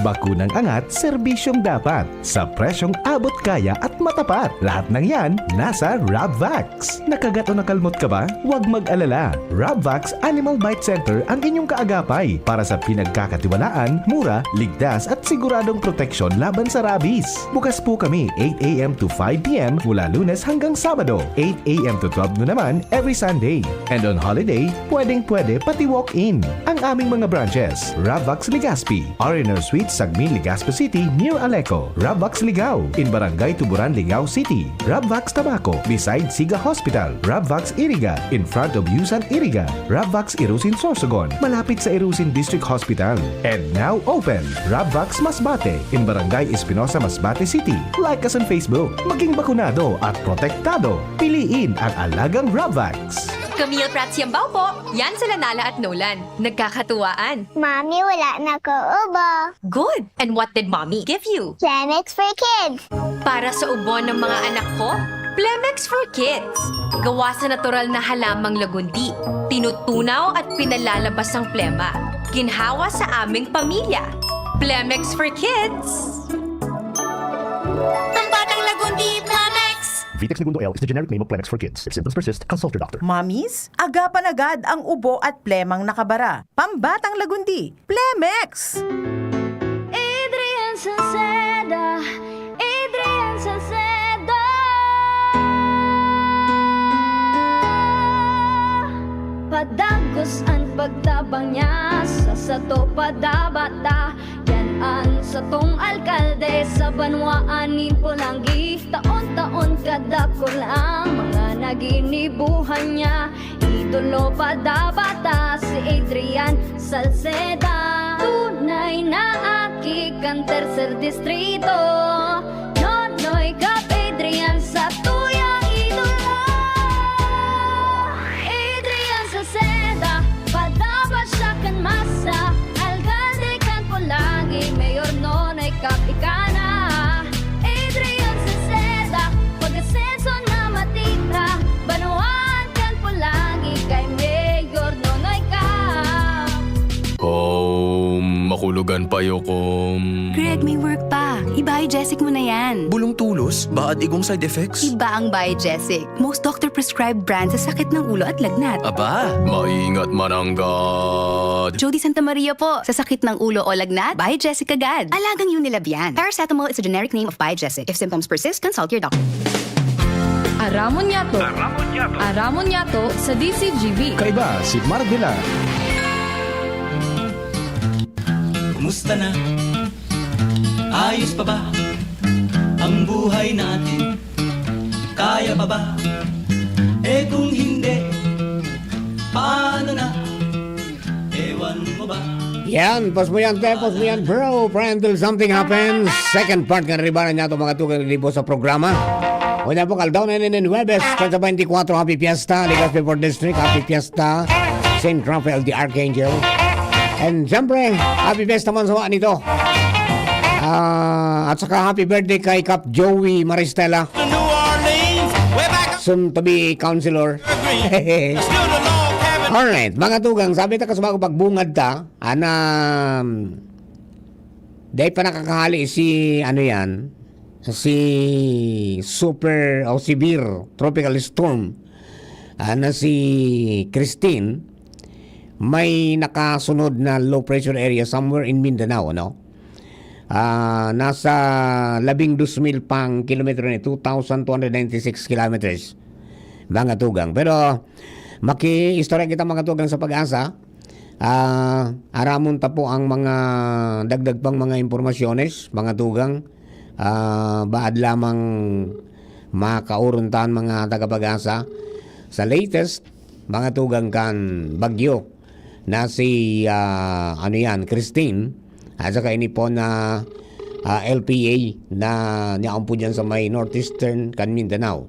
Bakunang angat, serbisyong dapat, sa presyong abot kaya at matapat. Lahat ng yan, nasa Rabvax. Nakagat o nakalmot ka ba? Huwag mag-alala. Rabvax Animal Bite Center ang inyong kaagapay para sa pinagkakatiwalaan, mura, ligtas at siguradong proteksyon laban sa rabies. Bukas po kami eight a m to five p m mula Lunes hanggang Sabado, eight a m to twelve noon naman every Sunday. And on holiday, pwedeng-pwede pati walk-in. Ang aming mga branches, Rabvax Legazpi, R and R Suite, Sagmin, Legazpi City, near Aleco, Rabvax Ligao, in Barangay Tuburan, Ligao City, Rabvax Tabaco, beside Siga Hospital, Rabvax Iriga, in front of Yusan Iriga, Rabvax Irusin Sorsogon, malapit sa Irusin District Hospital. And now open, Rabvax Masbate, in Barangay Espinosa, Masbate City. Like us on Facebook. Maging bakunado at protektado. Piliin ang alagang Rabvax. Camille Prats Yambao po. Yan sila Nala at Nolan. Nagkakatuwaan. Mami, wala na ko ubo. Good! And what did Mommy give you? Clemex for Kids. Para sa ubo ng mga anak ko, Plemex for Kids. Gawa sa natural na halamang lagundi. Tinutunaw at pinalalabas ang plema. Ginhawa sa aming pamilya. Plemex for Kids. Pambatang Lagundi, Plemex! Vitex Negundo L is the generic name of Plemex for Kids. If symptoms persist, consult your doctor. Mommies, agapan agad ang ubo at plemang nakabara. Pambatang Lagundi, Plemex! Adrian Salceda, Adrian Salceda. Padagos an pagtabang niya sa sato padabata. Yan an satong alkalde sa banwaan nin Polangui. Taon-taon kadakul ang mga naginibuhan niya. Idolo pa dapat ta si Adrian Salceda. Tunay na aki kan Tercer Distrito. Nonoy Cap Adrian sa tuyang idolo. Adrian Salceda, padapat siya kan masa. Alkalde kan Polangui, Mayor Nonoy Cap ika na. Adrian Salceda, pag-asenso na matira. Banwaan kan Polangui kay Mayor Nonoy Cap. Kom, makulogan pa yo, kom. Greg, may work pa. I-Biogesic mo na yan. Bulong tulos, baad igong side effects? Iba ang Biogesic. Most doctor-prescribed brand sa sakit ng ulo at lagnat. Aba, maingat mananggad. Jody Santa Maria po. Sa sakit ng ulo o lagnat, Biogesic agad. Alagang Unilab yan. Paracetamol is a generic name of Biogesic. If symptoms persist, consult your doctor. Aramon Yato. Aramon Yato. Aramon Yato sa D Z G B. Kaiba si Mark Villar. Kumusta na? Ayos pa ba ang buhay natin? Kaya pa ba? Eh, kung hindi, paano na? Ewan mo ba? Yan, pause mo yan, te, pause mo yan, bro. Pray until something happens. Second part nga riba na niya itong mga tugang libo sa programa. Una po, kaldaw na yun, Huwebes, Petsa twenty-four, Happy Fiesta, Legazpi Fourth District, Happy Fiesta, Saint Raphael the Archangel. And siyempre, Happy Fiesta man sa nito. Ah, at saka happy birthday kay Kap Joey Maristela, soon to be counselor. Alright, mga tugang, sabi ta kas bago pagbungad ta, ana, dahil pa nakakahali si, ano yan, si super o severe tropical storm, ah, na si Christine, may nakasunod na low pressure area somewhere in Mindanao, no? Ah, nasa labing dos mil pang kilometro ni, two thousand two hundred ninety-six kilometers, mga tugang. Pero, maki-istorya kita, mga tugang, sa Pag-asa. Ah, aramon ta po ang mga dagdag pang mga impormasyones, mga tugang. Ah, baad lamang makauron tan mga taga-Pag-asa. Sa latest, mga tugang kan bagyo na si, ah, ano yan, Christine, at saka ini po na, ah, L P A na niyaon po dyan sa may northeastern kan Mindanao.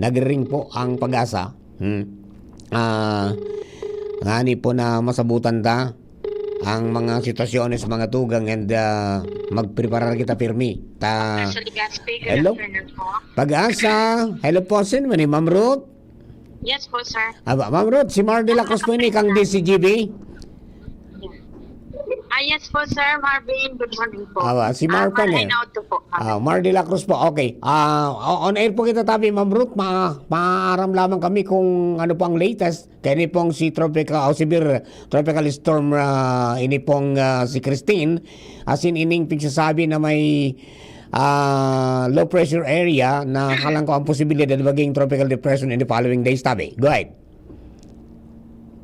Nagriring po ang Pag-asa. Hmm. Ah, ngani po na masabutan ta ang mga sitwasyones, mga tugang, and, ah, magpreparar kita pirmi. Ta Sa Legazpi, good Hello? afternoon po. Pag-asa, hello po, sino man ni Ma'am Ruth? Yes po, sir. Aba, Ma'am Ruth, si Mar de la Cruz po ini kang D C G B. Ah, yes po, Sir Marvin. Good morning po. Awa, si Ah, Mar pa Mar rin. Renato po. Ah, Mar de la Cruz po. Okay. Ah, o- on air po kita tabi, Ma'am Ruth. Ma maaram lamang kami kung ano po ang latest. Kaya ini pong si Tropical, o severe Tropical Storm, ah, ini pong, ah, si Christine. As in, ining pigsasabi na may, ah, low pressure area na kalang ko ang posibilidad maging tropical depression in the following days, tabi. Go ahead.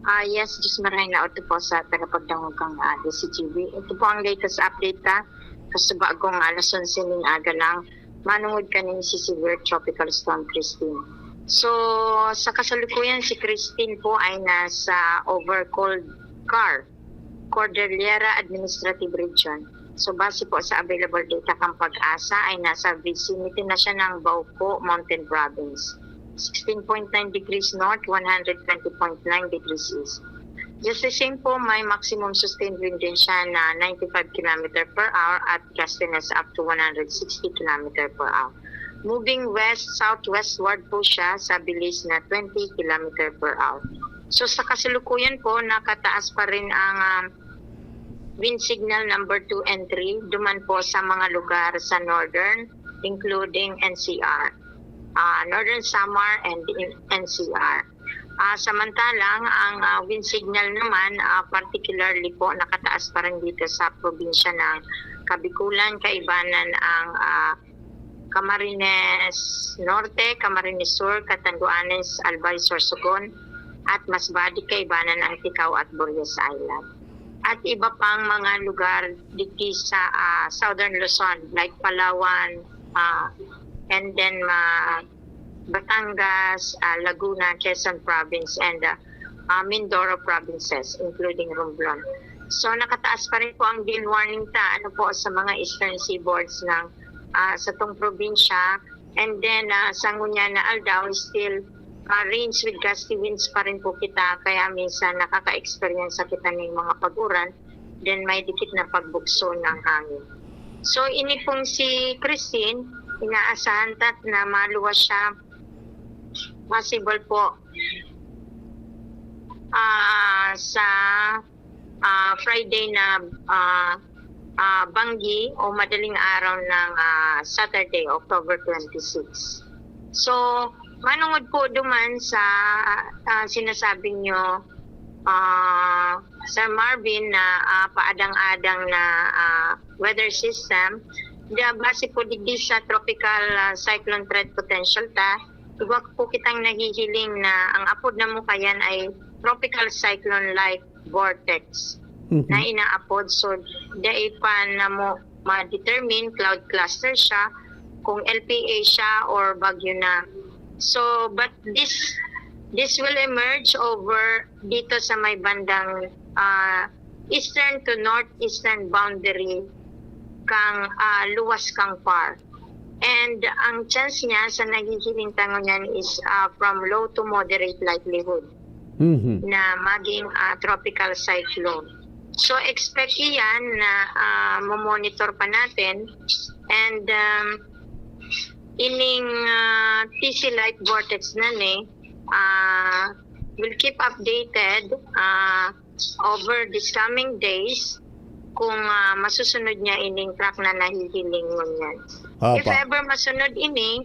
Ah, yes, Diyos maray na ito po sa tagapagdangog kang, ah, D C G B. Ito po ang latest update ta. Kasi bagong alas onse ning aga lang, manungod kaning si severe Tropical Storm Christine. So, sa kasalukuyan, si Christine po ay nasa Overcold Car, Cordillera Administrative Region. So, base po sa available data kang Pag-asa, ay nasa vicinity na siya ng Bauco Mountain Province. Sixteen point nine degrees north, one hundred twenty point nine degrees east. Just the same po, may maximum sustained wind din siya na ninety-five kilometer per hour at gustiness up to one hundred sixty kilometer per hour. Moving west-southwestward po siya sa bilis na twenty kilometer per hour. So, sa kasalukuyan po, nakataas pa rin ang, um, wind signal number two and three, duman po sa mga lugar sa northern, including N C R, ah, Northern Samar and in N C R. Ah, samantalang ang, ah, wind signal naman, ah, particularly po nakataas pa rin dito sa probinsya ng Kabikulan, kaibanan ang, ah, Camarines Norte, Camarines Sur, Catanduanes, Albay, Sorsogon, at Masbate, kaibanan ang Ticao at Burias Island. At iba pang mga lugar digdi sa, ah, Southern Luzon, like Palawan, ah, and then ma-, Batangas, ah, Laguna, Quezon Province, and, ah, ah, Mindoro provinces, including Romblon. So, nakataas pa rin po ang gin warning ta, ano po, sa mga eastern seaboards ng, ah, sa tong probinsya. And then, ah, sa ngunyan na aldaw, still, ah, range with gusty winds pa rin po kita, kaya minsan nakaka-experience kita ng mga pag-uran, then may dikit na pagbugso ng hangin. So, ini pong si Christine, inaasahan ta na maluwas siya, possible po, ah, sa, ah, Friday na, ah, ah, banggi o madaling araw ng, ah, Saturday, October twenty-six. So, manungod po duman sa, ah, sinasabi nyo, ah, Sir Marvin, na, ah, paadang-adang na, ah, weather system, da-, base po digdi sa tropical, ah, cyclone threat potential ta, igwa po kitang nahihiling na ang apod na mo kayan ay tropical cyclone-like vortex Mhm. na inaapod. So, dai pa na mo ma-determine, cloud cluster siya, kung L P A siya or bagyo na. So, but this, this will emerge over dito sa may bandang, ah, eastern to northeastern boundary kan, ah, luwas kan PAR. And ang chance niya sa nahihiling ta ngunyan is, ah, from low to moderate likelihood Mhm. na maging, ah, tropical cyclone. So, expect iyan na, ah, mo-monitor pa natin. And, um, ining, ah, T C light vortex na ni, ah, will keep updated, ah, over these coming days kung, ah, masusunod niya ining track na nahihiling ngunyan. If Opo. ever masunod ini,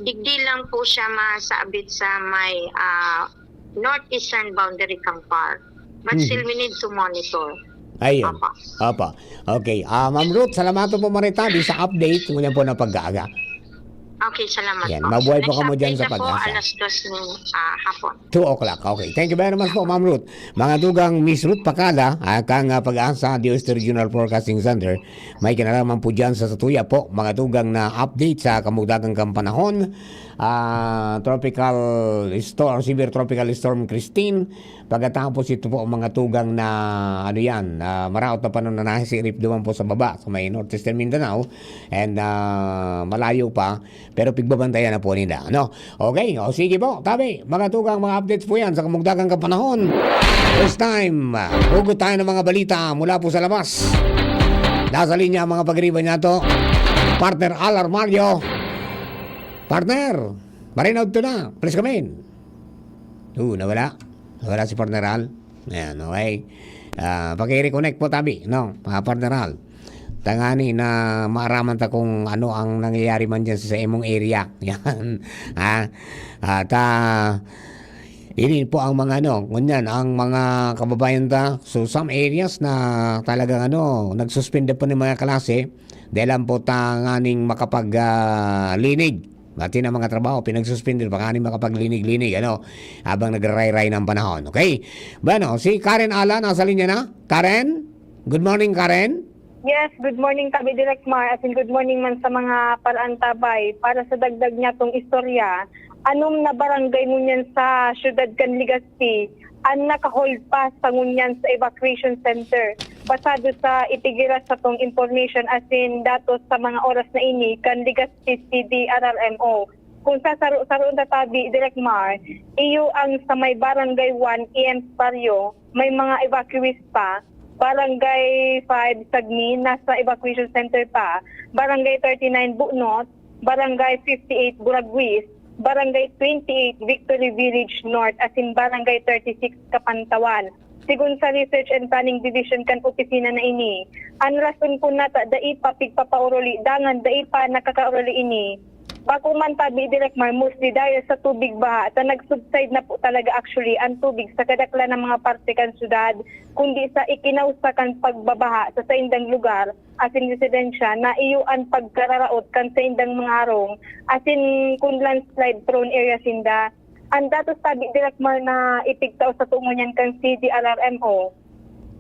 digdi lang po siya masabit sa may, ah, northeastern boundary kan PAR. But Mhm. still, we need to monitor. Ayun. Opo. Opo. Okay. Ah, Ma'am Ruth, salamat po, Marita, di sa update. Ngunyan po na pag-aaga. Okay, salamat Yan. po. Mabuhay po Next kamo dyan update sa na po, Pag-asa. alas dos ng, ah, hapon. Two o'clock. Okay. Thank you very much po, Ma'am Ruth. Mga tugang Miss Ruth Pakala, ah, kang, ah, Pag-asa, D O S T Regional Forecasting Center. May kinalaman po dyan sa satuya po, mga tugang na update sa kamugdagang kang panahon. Ah, tropical storm, severe tropical storm Christine. Pagkatapos ito po, mga tugang na, ano yan, ah, maraot na panahon na nasisirip duman po sa baba, sa may northeastern Mindanao. And, ah, malayo pa, pero pigbabantayan na po nila, no? Okay, o sige po, tabi, mga tugang, mga updates po yan sa kamugdagang kapanahon. First time, ah, hugot tayo ng mga balita mula po sa labas. Nasa linya ang mga pagriba niya to. Partner Al Armario. Partner, marinaw to na. Please come in. Oo, nawala. Nawala si Partner Al. Ayan, okay. Ah, paki-reconnect po, tabi, no? Mga Partner Al. Tangani na maaraman ta kung ano ang nangyayari man dyan sa imong area. Yan. Ha? At, ah, ini po ang mga ano, ngunyan, ang mga kababayan ta. So, some areas na talagang ano, nagsuspende po ng mga klase dahil lang po tanganing makapag, ah, linig. Pati na mga trabaho, pinagsuspende, baka ni makapaglinig-linig, ano, habang nagrarayray ng panahon. Okay? Bueno, si Karen Ala, nasa linya na. Karen? Good morning, Karen. Yes, good morning, Tabi Direk Mar. As in, good morning man sa mga paraantabay. Para sa dagdag niya tong istorya, anom na barangay ngunyan sa siyudad kan Legazpi ang nakahold pa sa ngunyan sa evacuation center. Basado sa ipigiras sa tong information, as in, datos sa mga oras na ini kan Legazpi C D R R M O. Kung sa saro-saro na tabi, Direk Mar, iyo ang sa may Barangay one, E M Barrio, may mga evacuees pa. Barangay five, Sagni, nasa evacuation center pa. Barangay thirty-nine, Bunot. Barangay fifty-eight, Buraguis. Barangay twenty-eight, Victory Village North, as in Barangay thirty-six, Kapantawan. Sigon sa Research and Planning Division kan opisina na ini, an rason kun nata dai pa pigpapauruli dangan dai pa nakakauruli ini. Bako man tabi, Direk Mar, mostly dahil sa tubig baha ta nag-subside na po talaga actually ang tubig sa kadaklan ng mga parte kan syudad, kundi sa ikinausa kan pagbabaha sa saindang lugar, as in residensya, na iyo an pagkararaot kan saindang mga harong, as in kun landslide prone area sinda. Ang datos tabi, Direk Mar, na ipigtao sa tungo niyan kan C D R R M O,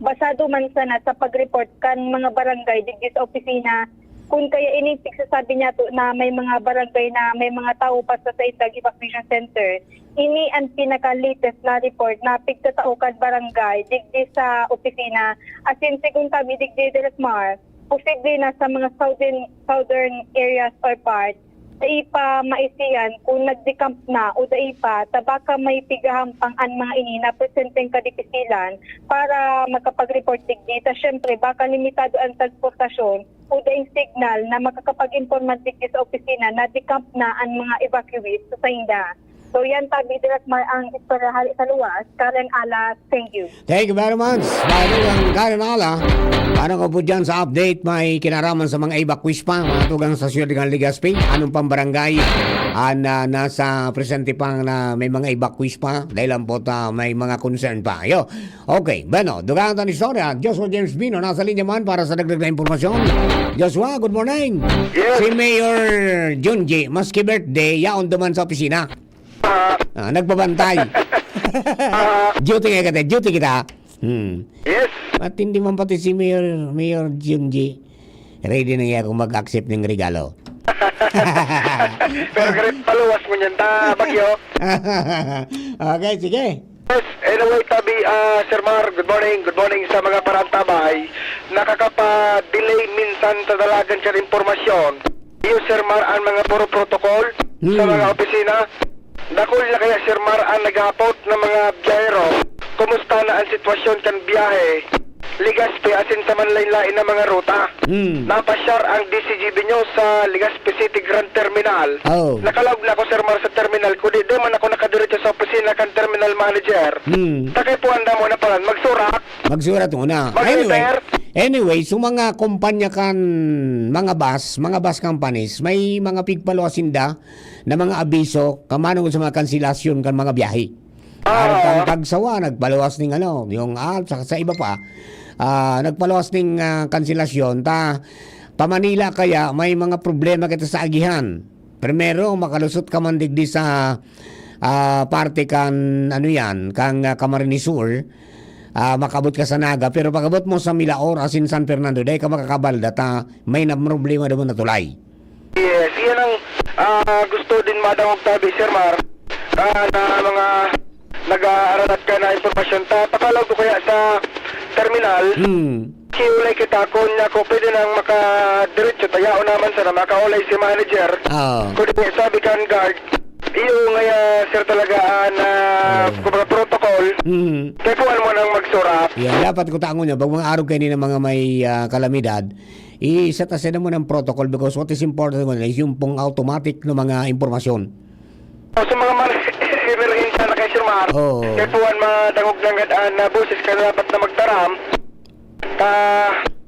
basado man sana sa pag-report kan mga barangay digdi sa opisina, kun kaya ini pigsasabi niyato na may mga barangay na may mga tawo pa sa saindang evacuation center. Ini ang pinaka-latest na report na pigtatao kan barangay digdi sa opisina. As in, sigon tabi digdi, Direk Mar, posible na sa mga southern, southern areas or parts, dai pa maisihan kung nag-decamp na o dai pa, ta baka may pigahampang an mga ini na presenteng kadipisilan para makapag-report digdi. Ta syempre, baka limitado ang transportasyon o daing signal na makakapag-imporma digdi sa opisina na decamp na an mga evacuees sa sainda. So yan, tabi, Direk Mar, ang istorya hali sa luwas. Karen Alas, thank you. Thank you very much. Bago ang Karen Ala, para ko po dyan sa update, may kinaraman sa mga evacuees pa, mga tugang sa Siyudad ng Legazpi. Anong pang barangay? Ah, na, nasa presente pa na may mga evacuees pa dahil lang po ta, may mga concern pa. Yo. Okay, bueno, dugang ang istorya. Joshua James Bino, nasa linya man para sa dagdag na impormasyon. Joshua, good morning. Yes. Si Mayor Junji, maski birthday, yaon duman sa opisina. Ah, Ah, nagbabantay. Duty nga kita, duty kita. Hmm. Yes. Matindi man pati si Mayor, Mayor Junji. Ready na niya akong mag-accept ng regalo. Pero ganit paluwas mo niyan ta, Bagyo. Okay, sige. Yes, anyway, tabi, ah, Sir Mar, good morning, good morning sa mga parantabay. Nakakapa-delay minsan sa dalagan sa impormasyon. Iyo, Sir Mar, ang mga puro protocol sa Hmm. mga opisina. Dakul na kaya, Sir Mar, ang naghapot ng mga biyahero. Kumusta na ang sitwasyon kan biyahe? Legazpi asin sa manlain-lain na mga ruta. Hmm. Napasyar ang D C G B News sa Legazpi City Grand Terminal. Oh. Nakalaog na ako, Sir Mar, sa terminal, kundi di man ako nakadiretso sa opisina kan terminal manager. Hmm. Takay po, anda mo na pala, magsurat. Magsurat muna. Mag-refer. Anyway, anyway, so mga kumpanya kan mga bus, mga bus companies, may mga pigpaluwas sinda na mga abiso, kamano sa mga kanselasyon kan mga biyahe. Ah, oo. Arog kan Kagsawa, nagpaluwas ning ano, yung, ah, sa, sa iba pa, ah, nagpaluwas ning, ah, kanselasyon. Ta, pa Manila kaya, may mga problema kita sa agihan. Primero, makalusot ka man digdi sa, ah, parte kan, ano yan, kang, ah, Camarines Sur, ah, makabot ka sa Naga, pero pag-abot mo sa Milaor, asin San Fernando, dai ka makakabalda, ta, may na problema naman na tulay. Yes, iyan ang, ah, gusto din madangog tabi, Sir Mar, ah, na mga nag-aaralat ka na impormasyon. Ta, pakalaw ko kaya sa terminal, Hmm. kiulay kita kun ako pwede nang makadiretso, ta yaon naman sana makaulay si manager. Oo. Kun di sabi kan guard, iyo ngaya, sir, talaga, ah, na Oo. kumbaga protocol. Hmm. Kaya kung ano mo nang magsurat. Yeah, dapat ko tangon niya, pag mga arog kayo ng mga may, ah, kalamidad, i-set aside mo ng protocol because what is important mo is yung pong automatic na mga impormasyon. O, sa mga man-, emerhensya na kay Sir Mar, Oo. kaya po ang mga dangog ng gad-, ah, na boses ka dapat na magtaram, ta,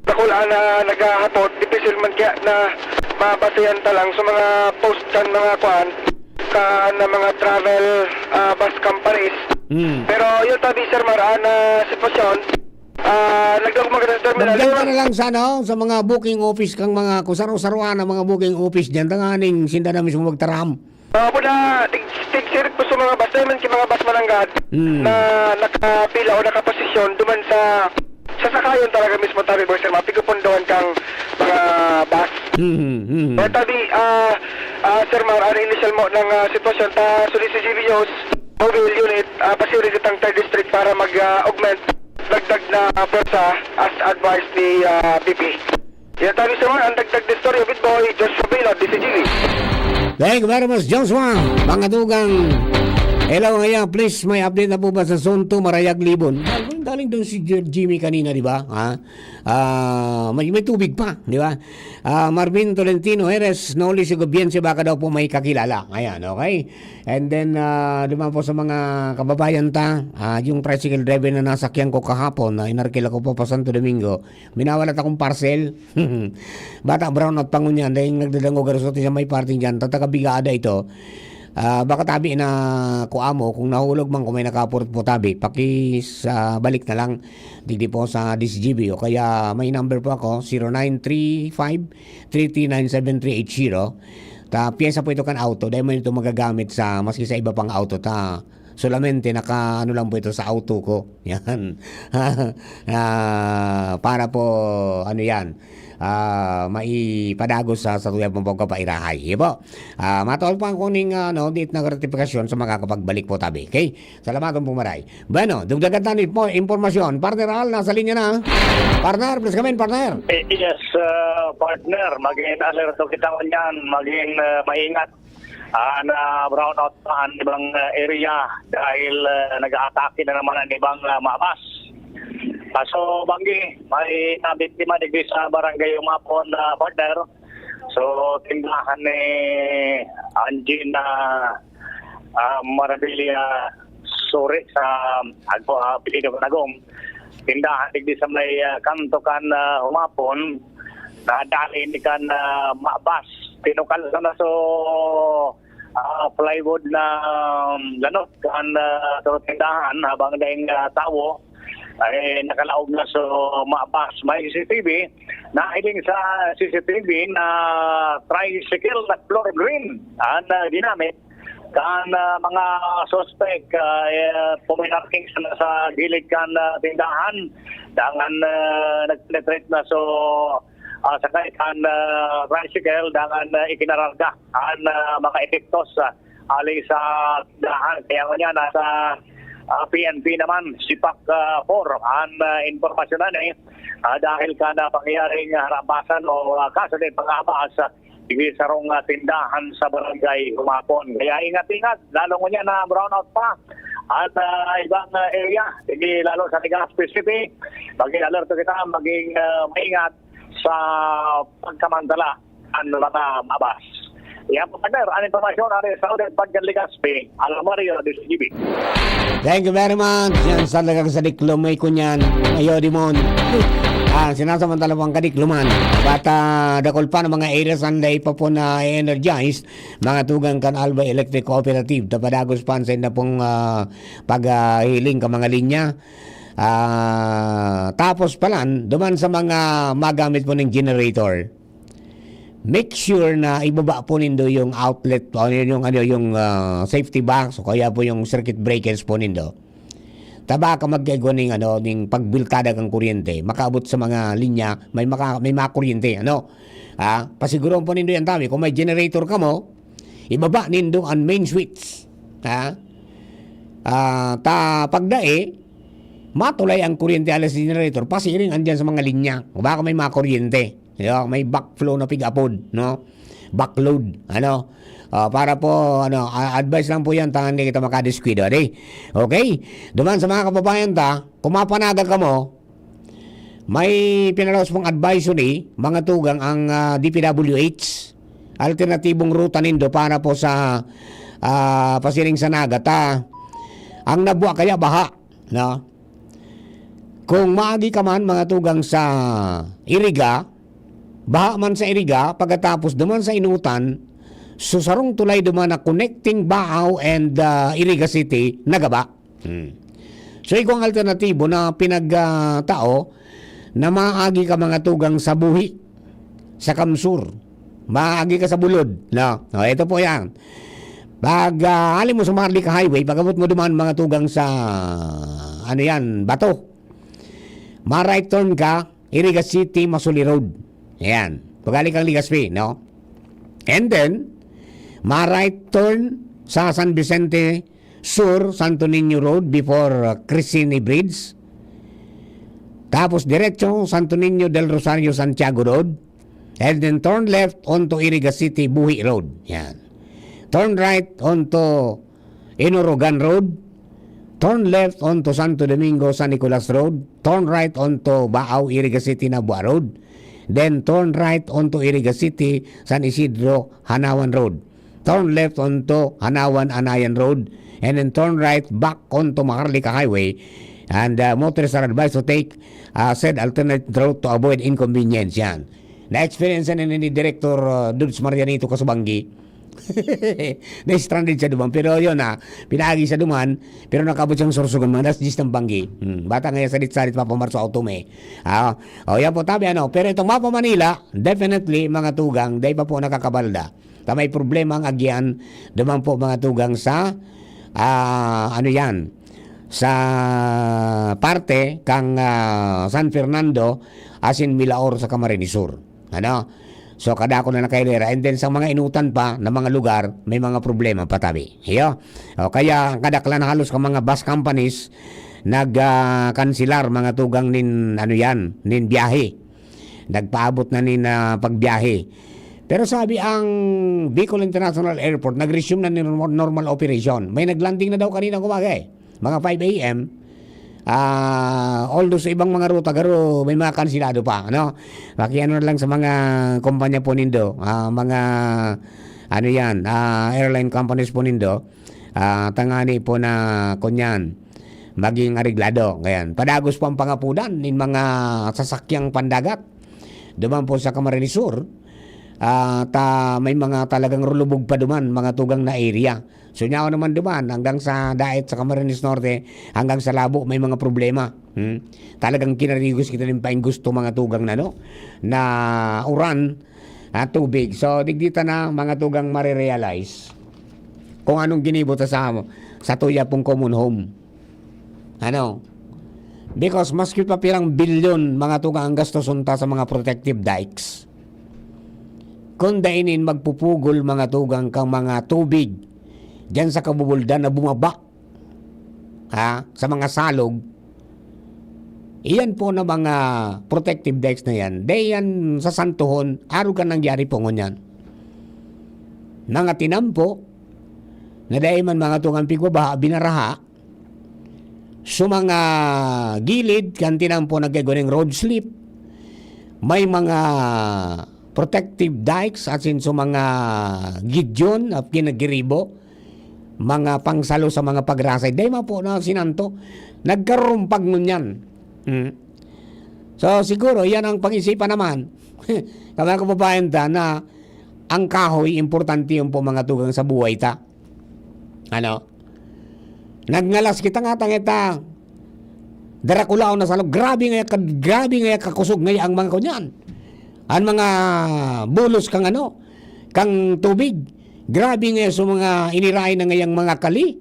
dakul na naghahapot, dipisil man kaya na mabasehan ta lang sa mga post kan mga kwan, kan mga travel, ah, bus companies. Hmm. Pero yun, tabi, Sir Mar, ah, na sitwasyon, ah, nagdagdag maganda sa terminal. Magdagdag yun. Na lang sa, ano, sa mga booking office kang mga kusaro-saruan ang mga booking office dyan. Tanganing sinda na mismo magtaram. Ah, po na, tig-, tig-, sirit po sa mga bus, dahil man ki mga bus mananggad Hmm. na nakapila o nakaposisyon duman sa, sa sakayan talaga mismo, tabi, boy, sir, mapigapundawan kang mga bus. Hmm, hmm, hmm. Kaya tabi, ah, ah, Sir Mar, ang initial mo ng, ah, sitwasyon, ta, sulit sa G B News, mobile unit, ah, pasiring kitang third district para mag, ah, augment, dagdag na, ah, pwersa as advised ni, ah, P P. Yan tabi sa mga ang dagdag na istorya with boy Joshua Vela, D C G V. Thank you very much, Joshua. Mga dugang, hello, ngaya, please, may update na po ba sa Zone two, Marayag, Libon? Galing, galing doon si Jer-, Jimmy kanina, di ba? Ha? Ah, may, may tubig pa, di ba? Ah, Marvin Tolentino Heres, Noli Sigobiense, baka daw po may kakilala. Ayan, okay? And then, ah, duman po sa mga kababayan ta, ah, yung tricycle driver na nasakyan ko kahapon, na inarkila ko po pa Santo Domingo, minawalat akong parcel. Bata, brown out pa ngunyan, dahil nagdadangog, garusot sa may parting dyan, tatagabigada ito. Ah, baka tabi na kuha mo, kung nahulog man, kung may nakapurot po tabi, pakis-, ah, balik na lang digdi po sa D C G B, o kaya may number po ako, zero nine three five three three nine seven three eight zero. Ta, pyesa po ito kan auto, dahil mo ito magagamit sa, maski sa iba pang auto, ta, solamente naka, ano lang po ito sa auto ko. Yan. Ah, para po, ano yan, ah, maipadagos sa, sa tuyang pagkapairahay. Iyo po. Ah, matawag pa ang kuning, ah, ano, date na gratifikasyon sa makakapagbalik po tabi. Okay? Salamaton po, maray. Bueno, dugdagan tayo po, impormasyon. Partner Al, nasa linya na. Partner, please come in, partner. Eh, yes, ah, partner. Maging alerto kita ngunyan. Maging, ah, maingat. Ah, na brownout pa ang ibang, ah, area dahil, ah, nag-aatake na naman ang ibang, ah, mga bus. Kaso, Banggi, may nabiktima digdi sa barangay Umapon, ah, partner. So, tindahan ni Angie na, ah, Marabilia Suri sa Agpo, ah, apelyido ko Nagong. Tindahan digdi sa may, ah, kanto kan, ah, Umapon, nadali ni kan, ah, mga bus. Tinukal sana so, ah, plywood na, um, lanot kan, ah, sa tindahan habang daing, ah, tawo ay nakalaog na so mga bus. May C C T V, nahiling sa C C T V na tricycle na color green ang, ah, ginamit. Kan, ah, mga suspek, ah, eh, puminarking sa, sa gilid kan, ah, tindahan. Dangan, ah, nag-penetrate na so, ah, sakay kan, ah, tricycle, dangan, ah, ikinararga an, ah, mga epektos, ah, hali sa tindahan. Kaya ngunyan, nasa, Ah, P N P naman, Sipak ah, four, an ah, impormasyon na ni ah, dahil kan ah, pangyayaring ah, harabasan o ah, kaso din pangabas ah, digdi sarong ah, tindahan sa barangay Humapon. Kaya ingat-ingat, lalo ngunyan na brownout pa at ah, ibang ah, area, hindi lalo sa Legazpi City. Maging alerto kita, maging ah, maingat sa pagkamantala ang mga mabas. Yan po, partner, ang impormasyon natin sa Odette Pagkan Legazpi, Alan Mario, D C G B. Thank you very much. Yan talagang sa diklom may kunyan. Ayo, Dimon. Ah, sinasamantala po ang kadikluman. Bata dakol pa ng mga areas ang dai pa po na energized. Mga tugang kan Alba Electric Cooperative. Tapadagos pa ang sa inda pong ah, paghiling ka mga linya. Ah, tapos palan, duman sa mga magamit po ng generator, make sure na ibaba po nindo yung outlet, o yung, ano, yung ah, safety box, o kaya po yung circuit breakers po nindo. Taba ka magkaigwa ning, ano, ning pagbiltada kang kuryente, makaabot sa mga linya, may maka, may mga kuryente, ano? Ah, pasiguron po nindo yan, tabi. Kung may generator ka mo, ibaba nindo ang main switch. Ha? Ah, ta pagdae, matulay ang kuryente alas sa generator, pasiring andyan sa mga linya. Baka may mga kuryente. Di ba? May backflow na pig-apod, no? Backload, ano? Ah, para po, ano, a- advice lang po yan, tangan di kita makadiskuido, di? Okay? Duman sa mga kababayan ta, kung mapanaga ka mo, may pinalaos pong advisory, mga tugang ang ah, D P W H, alternatibong ruta nindo para po sa ah, pasiring sa Naga, ta ang nabwa kaya baha, no? Kung maagi ka man, mga tugang sa Iriga, baha man sa Iriga, pagkatapos duman sa Inutan, so sarong tulay duman na connecting Baao and ah, Iriga City, nagaba. Hmm. So, igwang alternatibo na pinagtao na maagi ka mga tugang sa buhi, sa kamsur. Maagi ka sa bulod. No? O, ito po yan. Pag ah, alim mo sa Maharlika Highway, pag-abot mo duman mga tugang sa, ano yan, Bato. Ma-right turn ka, Iriga City, Masuli Road. Ayan. Pag-ali kang Legazpi, no? And then, ma-right turn sa San Vicente Sur, Santo Niño Road before uh, Crescini Bridge. Tapos diretso, Santo Niño del Rosario, Santiago Road. And then turn left onto Iriga City, Buhi Road. Yan. Turn right onto Inurugan Road. Turn left onto Santo Domingo, San Nicolas Road. Turn right onto Baao, Iriga City, Nabua Road. Then turn right onto Iriga City, San Isidro, Hanawan Road. Turn left onto Hanawan, Anayan Road. And then turn right back onto Maharlika Highway. And uh, motorists are advised to take uh, said alternate route to avoid inconvenience. Yan. Na-experience na ni Director uh, Dudes Marianito Kasubanggi. Na-stranded siya duman. Pero yun na, pinaagi siya duman, pero nakabot siyang Sorsogon, mga alas diyes ng banggi. Hmm. Bata ngayon, salit-salit, papamarso auto may. Ah, o yan po, tabi ano. Pero itong Mapa Manila, definitely, mga tugang, dahil pa po nakakabalda. Ta may problema ang agyan, duman po, mga tugang, sa, ah, ano yan, sa parte kang ah, San Fernando, asin Milaor sa Camarines Sur. Ano? So, kadako na nakailera. And then, sa mga inutan pa na mga lugar, may mga problema pa tabi. Iyo. O, kaya, ang kadaklan halos ka mga bus companies, nag-kansilar mga tugang nin, ano yan, nin biyahe. Nagpaabot na nin ah, pagbiyahe. Pero sabi ang Bicol International Airport, nag-resume na ni normal, normal operation. May nag-landing na daw kanina umaga eh. Mga five a m. Ah, although sa ibang mga ruta, garo may mga kansilado pa, ano? Pakiano na lang sa mga kumpanya po nindo, ah, mga, ano yan, ah, airline companies po nindo, ah, tangani po na, kunyan, maging areglado. Ngayon, padagos po ang pangapudan nin mga sasakyang pandagat. Duman po sa Camarines Sur, ah, ta, may mga talagang rulubog pa duman, mga tugang na area. So, nyaw naman duman, hanggang sa Daet sa Camarines Norte, hanggang sa Labo, may mga problema. Hmm? Talagang kinarigos kita ng paing gusto, mga tugang na, no? Na uran, ah, tubig. So, digdita na, mga tugang marirealize kung anong ginibo ta sa, sa tuya pong common home. Ano? Because maski pa pirang bilyon, mga tugang, ang gastos unta sa mga protective dikes, kung dainin magpupugol, mga tugang, kang mga tubig diyan sa kabubuldan na bumaba, ha, sa mga salog, iyan po na mga protective dikes na yan, dai yan sasantohon, arog kan nangyari po ngunyan. Mga tinampo, na dai man mga tungang pigbabaha, binaraha, sa mga gilid, kan tinampo nagkaigo ning road slip, may mga protective dikes, as in, sa mga gidyon, at kinagiribo, mga pangsalo sa mga pagrasay, dai man po na sinanto. Nagkarurumpag ngunyan. Hmm. So, siguro, yan ang pag-isipan naman. Kaya kababayan ta na ang kahoy, importante yun po, mga tugang, sa buhay ta. Ano? Nagngalas kita nga, tangita. Darakulaon na salog. Grabe nga ka-, grabe nga kakosog nga ang mga kunyan. Ang mga bulos kang ano, kang tubig. Grabe nga sa mga iniray na ngayang mga kali.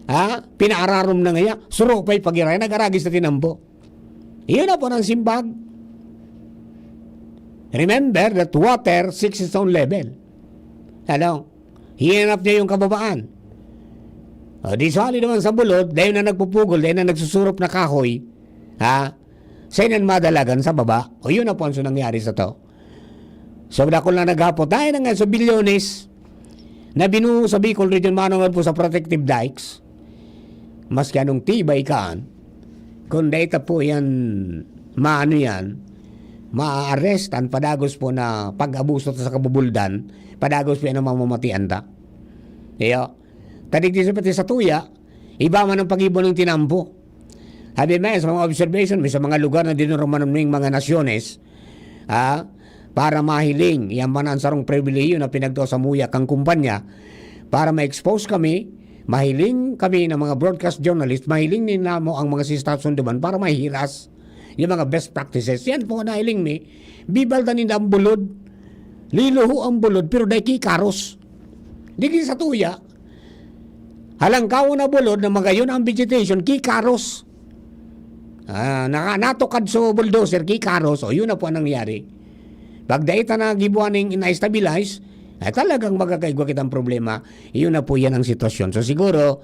Ha? Pinaararom na ngaya. Suro pa'y pagiray. Nag-aragi sa tinampo. Iyon na po ng simbag. Remember that water seeks its own level. Ano? Hinanap niya yung kababaan. O, di sali naman sa bulod, dahil na nagpupugol, dahil na nagsusurop na kahoy, ha? Sa inan madalagan sa baba. O, yun na po ang nangyari sa to. So, dakul na naghapot. Dahil na nga sa bilyones na binuo sa Bicol Region, mano man po sa protective dikes, maski anong tibay kaan, kung dai ta po yan, maano yan, maa-arrestan, padagos po na pag-abuso sa kabubuldan, padagos po yan ang mamamatian ta. Iyo. Tadig di sa pati sa tuya, iba man ang pag-ibo ng tinampo. Sabi may sa mga observation, may sa mga lugar na dinurumanan ng mga nasyones, ah, para mahiling, yan man ang sarong pribilehiyo na pinagtao sa muya kang kumpanya, para ma-expose kami, mahiling kami ng mga broadcast journalist, mahiling ni namo ang mga si Statsunduman para mahiras yung mga best practices. Yan po, nahiling mi, bibalda ninda ang bulod, liluho ang bulod, pero dai ki karos. Digi sa tuya, halangkaw na bulod na magayon ang vegetation, ki karos. Ah, naka-, natukad sa bulldozer, ki karos. O, yun na po ang nangyari. Pag dai ta na gibuhan ning na-stabilize, ay talagang magkakaigwa kitang problema. Yun na po yan ang sitwasyon. So, siguro,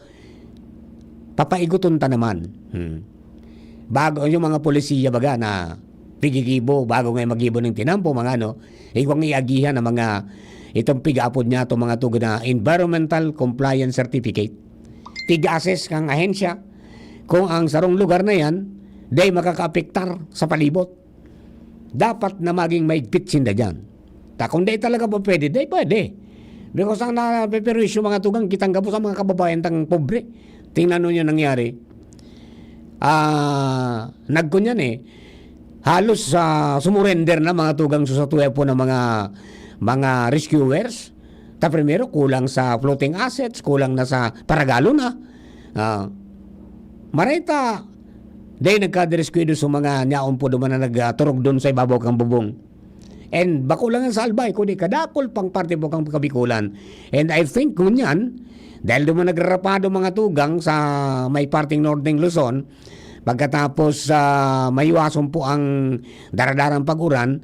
papaiguton ta naman. Hmm. Bago, yung mga polisiya baga na pigigibo, bago nga magibo ng tinampo, mga ano, igwang iagihan ang mga, itong pig-apod niya, itong mga tugod na environmental compliance certificate. Tig-assess kang ahensya kung ang sarong lugar na yan, dai makakaapektar sa palibot. Dapat na maging maigpit sinda dyan. Ta, kung dai talaga pa pwede, dai pwede. Because ang napeperwisyo mga tugang, kitang gabos ang mga kababayan tang pobre. Tingnan nyo yung nangyari. Ah, nagkunyan eh. Halos, ah, sumurrender na mga tugang sa tuya po ng mga, mga rescuers. Ta primero, kulang sa floating assets, kulang na sa paragalo na. Ah, mareta, dai nagkadiriskwado sa mga nyaon po duman na nagturog doon sa ibabaw kang bubong. And bako lang yan sa Albay, kundi kadakol pang parte po kang Kabikulan. And I think ngunyan, dahil duman nagrarapado mga tugang sa may parting Northern Luzon, pagkatapos, ah, maiwason po ang daradarang pag-uran,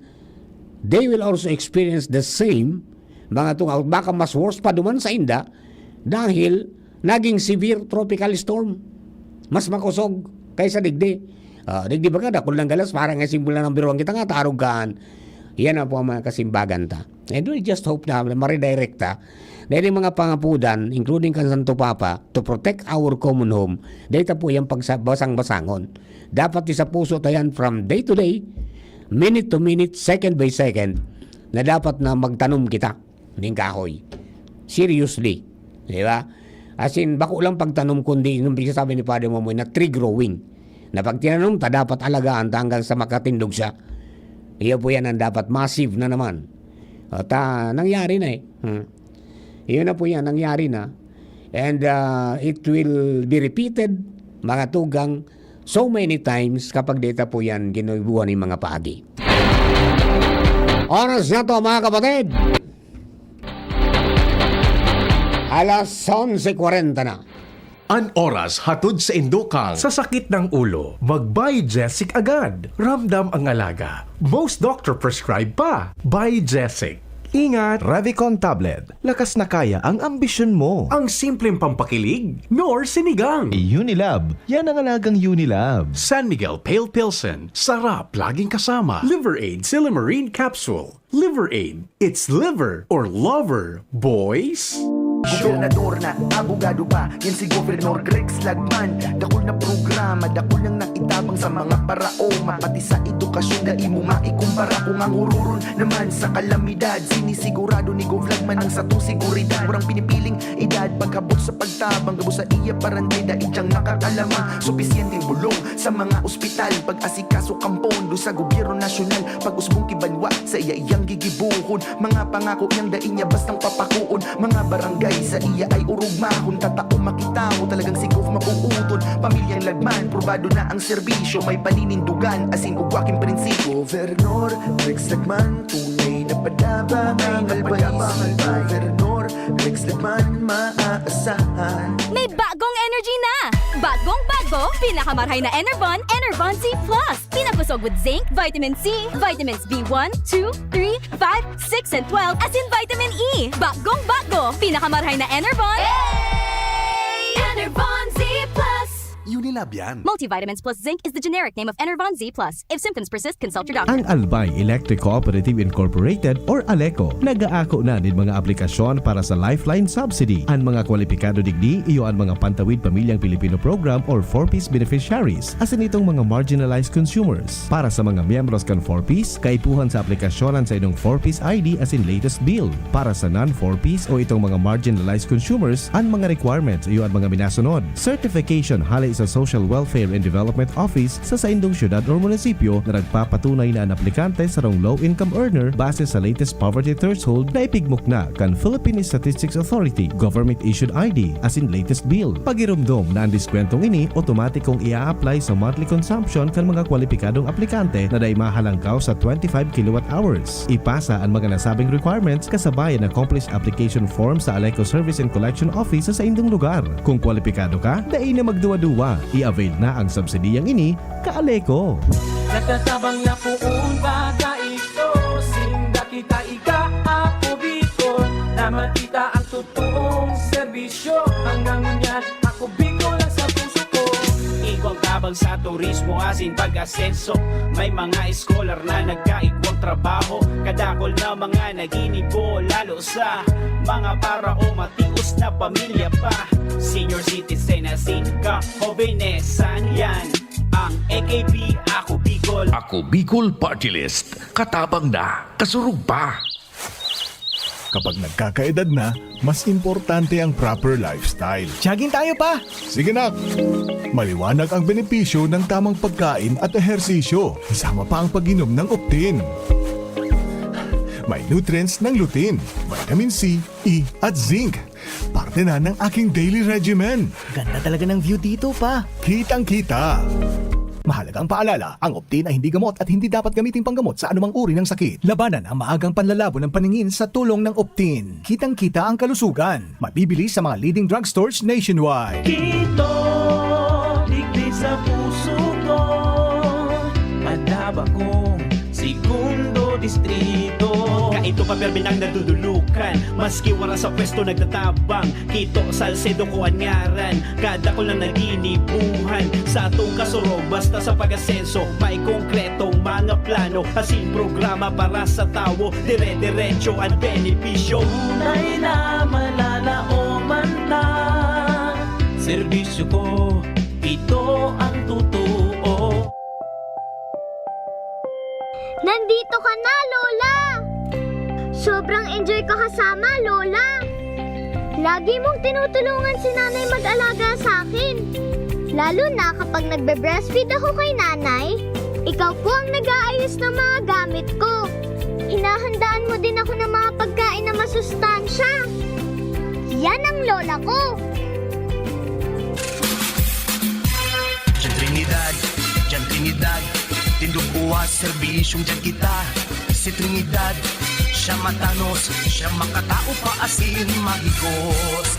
they will also experience the same mga tugang. Baka mas worse pa duman sa inda dahil naging severe tropical storm. Mas makosog kaysa digdi. Ah, digdi baga, dakul nang galas, parang nga simbol na ng biruang kita nga, tarog kaan. Yan na po ang mga kasimbagan ta. And we just hope na maridirekta dahil yung mga pangapudan, including kan Santo Papa, to protect our common home, dahil ta po yung pagbasang-basangon. Dapat sa puso ta yan from day to day, minute to minute, second by second, na dapat na magtanom kita ning kahoy. Seriously. Di ba? As in, bako lang pagtanom, kundi yung pinagsasabi ni Padre Momoy na tree growing. Na pag tinanom ta, dapat alagaan ta hanggang sa makatindog siya. Iyo po yan ang dapat massive na naman. At ah, nangyari na eh. Hmm. Iyon na po yan, nangyari na. And ah, it will be repeated, mga tugang, so many times kapag data po yan ginubuhan ng mga paagi. Oras na to, mga kapatid. Alas onse kwarenta na. An oras hatod sa indokang. Sa sakit ng ulo, mag-Biogesic agad. Ramdam ang alaga. Most doctor prescribe pa. Biogesic. Ingat! Revicon Tablet. Lakas na kaya ang ambisyon mo. Ang simpleng pampakilig, Knorr Sinigang. Unilab. Yan ang alagang Unilab. San Miguel Pale Pilsen. Sarap laging kasama. Liver Aid Silymarin Capsule. Liver Aid. It's liver or lover, boys. Gobernador na, abogado pa, yan si Governor Greg Slagman. Dakul na programa, dakul nang naitabang sa mga paraoma. Pati sa edukasyon, dai mo maikumpara. Kung ang hururon naman sa kalamidad, sinisigurado ni Gov Lagman ang satong seguridad. Walang pinipiling edad, pagkabot sa pagtabang, gabos sa iya paranday, dai diyang makakalama. Supisyenteng bulong sa mga ospital, pag-asikaso kan pondo sa gobyerno nasyonal, pag-usbong ki banwa, sa iya iyang gigibohon. Mga pangako niyang dai niya bastang papakoon. Mga barangay sa iya ay orog mahon. Tatao makita mo talagang si Gov mabuuton. Pamilyang Lagman, probado na ang serbisyo. May paninindugan, asin ugwa king prinsipyo. Governor Rex Lagman, tunay na padaba. Tunay na padaba. Governor Rex Lagman, maaasahan. May bagong energy na! Bagong bago, pinakamarhay na Enervon, Enervon Z Plus. Pinabusog with zinc, vitamin C, vitamins B one, two, three, five, six, and twelve, asin vitamin E. Bagong bago, pinakamarhay na Enervon. Enervon Z Plus. Unilab yan. Multivitamins plus zinc is the generic name of Enervon Z Plus. If symptoms persist, consult your doctor. Ang Albay Electric Cooperative Incorporated or ALECO nag-aako na nin mga aplikasyon para sa Lifeline Subsidy. An mga kwalipikado digdi iyo an mga Pantawid Pamilyang Pilipino Program or four Ps beneficiaries, asin itong mga marginalized consumers. Para sa mga miyembros kan four Ps, kaipuhan sa aplikasyon an saindong four Ps I D asin latest bill. Para sa non-four Ps o itong mga marginalized consumers, an mga requirements iyo an mga minasunod: certification hale sa Social Welfare and Development Office sa saindong syudad or munisipyo na nagpapatunay na an aplikante sarong low-income earner base sa latest poverty threshold na ipigmukna kan Philippine Statistics Authority, government-issued I D, asin latest bill. Pagiromdom na an diskwentong ini otomatikong ia-apply sa monthly consumption kan mga kwalipikadong aplikante na dai mahalangkaw sa twenty-five kilowatt hours. Ipasa an mga nasabing requirements kasabay an accomplished application form sa ALECO Service and Collection Office sa saindong lugar. Kung kwalipikado ka, dai na magduwa-duwa. I-avail na ang subsidiyang ini, ka-ALECO. Natatabang na poon baga ito, sinda kita ika-Ako Bicol, na makita ang totoong serbisyo. Hanggang ngunyan, Ako Bicol ang sa puso ko. Igwang tabang sa turismo asin pag-asenso. May mga scholar na nagkaigwang trabaho. Kadakol na mga naginibo, lalo sa mga paraoma, tios na pamilya pa. Senior citizen asin ka-jovenesan, yan ang A K P Ako Bicol. Ako Bicol Party List. Katabang na, kasurog pa. Kapag nagkakaedad na, mas importante ang proper lifestyle. Jogging tayo, pa! Sige, nak! Maliwanag ang benepisyo ng tamang pagkain at ehersisyo, kasama pa ang pag-inom ng Optin. May nutrients ng lutein, vitamin C, E, at zinc. Parte na ng aking daily regimen. Ganda talaga ng view dito, pa! Kitang-kita! Mahalagang paalala, ang Optin ay hindi gamot at hindi dapat gamiting panggamot sa anumang uri ng sakit. Labanan ang maagang panlalabo ng paningin sa tulong ng Optin. Kitang-kita ang kalusugan. Mabibili sa mga leading drugstores nationwide. Kito, digdi sa puso ko, madaba kong segundo distrito. Kaito pa permi nang nadudulukan, maski wala sa pwesto nagtatabang. Kito, Salcedo ko an ngaran, kadakol na naginibuhan. Sa atong kasurog, basta sa pag-asenso, may konkretong mga plano, asin programa para sa tawo. Dire-diretso an benepisyo. Tunay na malalaoman ta. Serbisyo ko, ito ang totoo. Nandito ka na, Lola! Sobrang enjoy ko kasama, Lola! Lagi mong tinutulungan si Nanay mag-alaga sa akin. Lalo na kapag nagbe-breastfeed ako kay Nanay, ikaw po ang nag-aayos ng mga gamit ko. Hinahandaan mo din ako ng mga pagkain na masustansya. Yan ang lola ko! Diyan Trinidad, diyan Trinidad, tindog buwas, serbisyong diyan kita. Si Trinidad, siya matanos, siya makatao pa asin mahigos.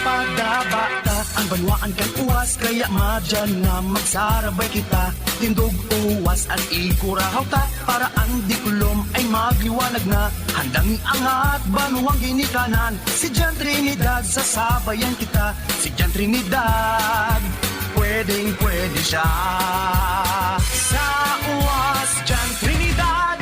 Padaba ta an banwaan kan uwas, kaya madyan na magsarabay kita. Tindog uwas an igkurahaw ta, para an diklom ay magliwanag na. Handang iangat banwang ginikanan, si Jan Trinidad, sasabayan kita. Si Jan Trinidad, pwedeng pwede siya. Sa uwas, Jan Trinidad.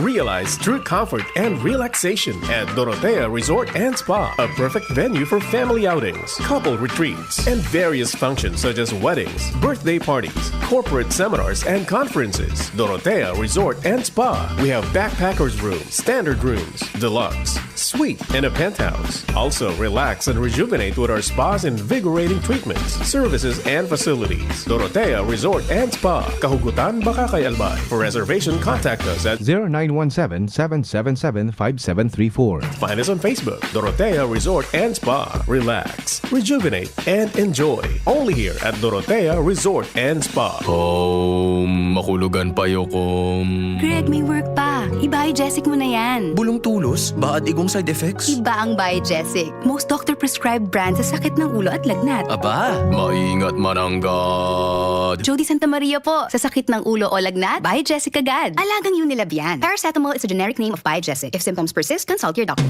Realize true comfort and relaxation at Dorotea Resort and Spa, a perfect venue for family outings, couple retreats, and various functions such as weddings, birthday parties, corporate seminars, and conferences. Dorotea Resort and Spa. We have backpackers room, standard rooms, deluxe, suite, and a penthouse. Also, relax and rejuvenate with our spa's invigorating treatments, services, and facilities. Dorotea Resort and Spa, Kahugutan, Bacacay, Albay. For reservation, contact us at zero nine one seven, seven seven seven, five seven three four. Find us on Facebook, Dorotea Resort and Spa. Relax, rejuvenate, and enjoy. Only here at Dorotea Resort and Spa. Kom, makulugan pa yo, kom. Greg, may work pa. I-Biogesic mo na yan. Bulong tulos? Baad igong side effects? Iba ang Biogesic. Most doctor-prescribed brand sa sakit ng ulo at lagnat. Aba, maingat mananggad. Jody Santa Maria po. Sa sakit ng ulo o lagnat, Biogesic agad. Alagang Unilab yan. Paracetamol is a generic name of Biogesic. If symptoms persist, consult your doctor.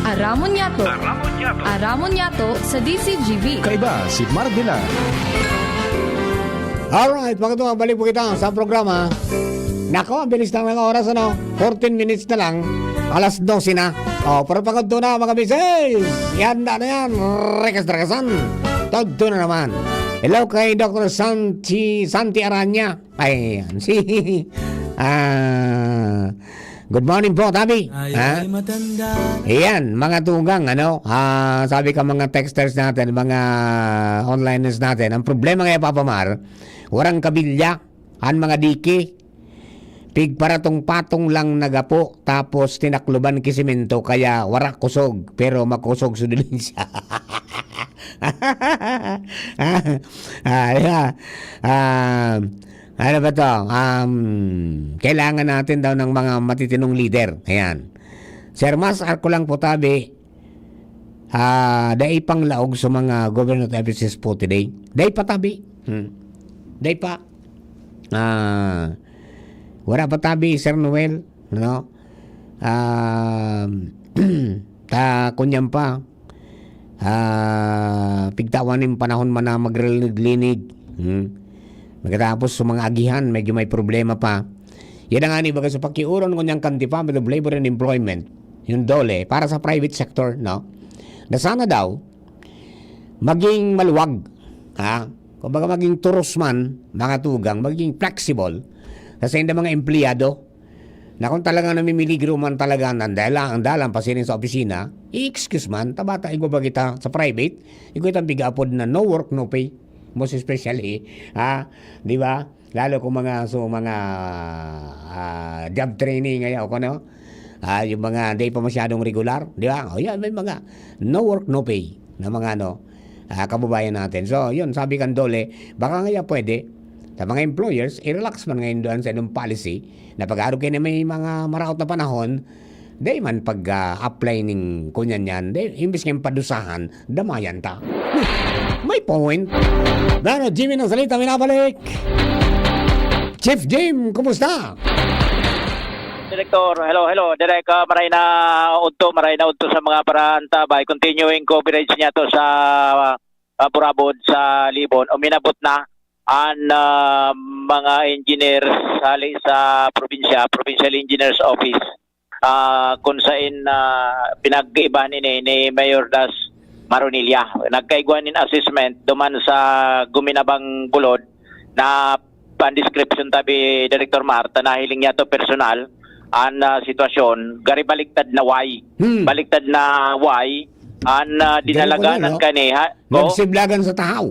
Aramon niyato. Aramon niyato sa D C G B. Kaiba si Mardila. Alright, mga tuwa, balik po kita sa programa. Nako, ang bilis ng mga oras, ano? Fourteen minutes na lang. Alas dose na. Oh, pero pagod na, mga misis. Yan na, na yan. Rekas-rekasan. Todo na naman. Hello kay Doctor Santi, Santi Aranya. Ay, yan. Si, ah, good morning po, Tabi. Ayaw Ha? ay matanda. Ayan, mga tugang, ano? Ah, sabi ka mga texters natin, mga onliners natin, ang problema ngayon, Papa Mar, warang kabilya, ang mga diki, pigparatong-patong lang nagapo, tapos tinakloban ki semento, kaya wara kusog, pero makusog su dilin siya. Ah, yeah. Ah, ano ba to? Um, kailangan natin daw ng mga matitinong leader. Ayan. Sir Mas, ako lang po, Tabi. Ah, dai pang laog sa mga government offices po today. Dai pa, Tabi. Hmm. Dai pa. Ah, wala pa, Tabi, Sir Noel, no? Ah, ta, kunyan pa. Ah, pigtawan nin panahon man na maglinig-linig. Hmm. Pagkatapos sa mga agihan, medyo may problema pa. Yan ang ani baga sa pakiuron ngunyan kan Department of Labor and Employment, yung DOLE, para sa private sector, no? Na sana daw, maging maluwag, ha? Kumbaga, maging turos man, mga tugang, maging flexible sa saindang mga empleyado, na kung talagang namimiligro man talaga ang dalan, ang dalan pasiring sa opisina, i-excuse man, ta bata igwa ba kita sa private, igwa kitang piga-apod na no work, no pay. Most especially, ha? Di ba? Lalo kung mga, so, mga, ah, job training, kaya o ano, ah, yung mga di pa masyadong regular, di ba? O yan, may mga no work, no pay na mga ano, ah, kababayan natin. So, yun, sabi kan DOLE, baka nga pwede, sa mga employers, i-relax man ngayon doon sa inyong policy na pag-aarog kayo na may mga maraot na panahon, di man pag, ah, apply ning kunyan yan, di, imbis nga yung padusahan, damayan ta. May point. Dano, Jimmy ng Salita, minabalik. Chief Jim, kumusta? Director, hello, hello. Direk, ah, maray na udto, maray na udto sa mga paraantabay. Continuing coverage niya to sa, ah, Burabod, sa Libon. Uminabot na ang, ah, mga engineers hali sa probinsya, Provincial Engineers Office, ah, kung sain, ah, pinag-iba ni, ni, ni Mayor Das Maronilla. Nagkaigwa nin assessment duman sa Guminabang Bulod na pan description tabi Director Mar, ta nahiling niya to personal, ang, ah, sitwasyon, gari baliktad na way. Hmm. Baliktad na way, ang, ah, Gari dinalagan pala, ng no? Kaniha. Oh? Nagsiblagan sa tahaw.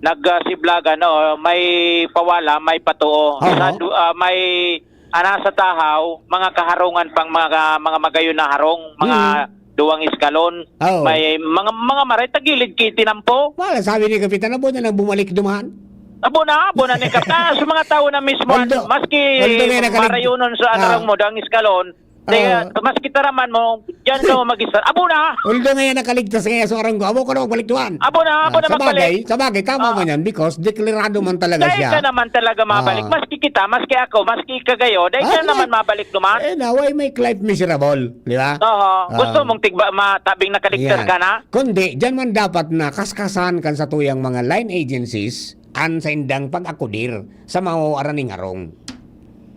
Nag, ah, siblagan, oh, may pawala, may patuo. Aha. Sa du-, ah, may, ana sa tahaw, mga kaharungan pang mga, mga magayon na harong, mga Hmm. duwang eskalon. Oo. May mga, mga maray, tagilid ki tinampo. Wala, sabi ni Kapitan, abo na nang bumalik duman. Abo na, abo na ni Kapitan. Sa mga tao na mismo, Although, maski although nga nakalig-, marayonon sa ah. Anarang mo, dang eskalon, Kaya, ah, mas kita naman mo, diyan ka mo mag-istar. Abo na! Although ngayon nakaligtas ngayon sa Aranggo, abo ka na magbalik duman. Abo na, abo Ah, na sa magbalik. bagay, sa bagay, tama Ah. man yan because deklarado man talaga Dahil siya. ka naman talaga mabalik. Ah. Maski kita, maski ako, maski kagayo, dahil Ah, ka naman correct. mabalik duman. Eh, na, why make life miserable? Di ba? Oho. Ah. Gusto mong tigba, matabing nakaligtas Yan. ka na? Kundi, dyan man dapat na kaskasan kan sa tuyang mga line agencies, an saindang pag-akudir sa mga aran ning harong.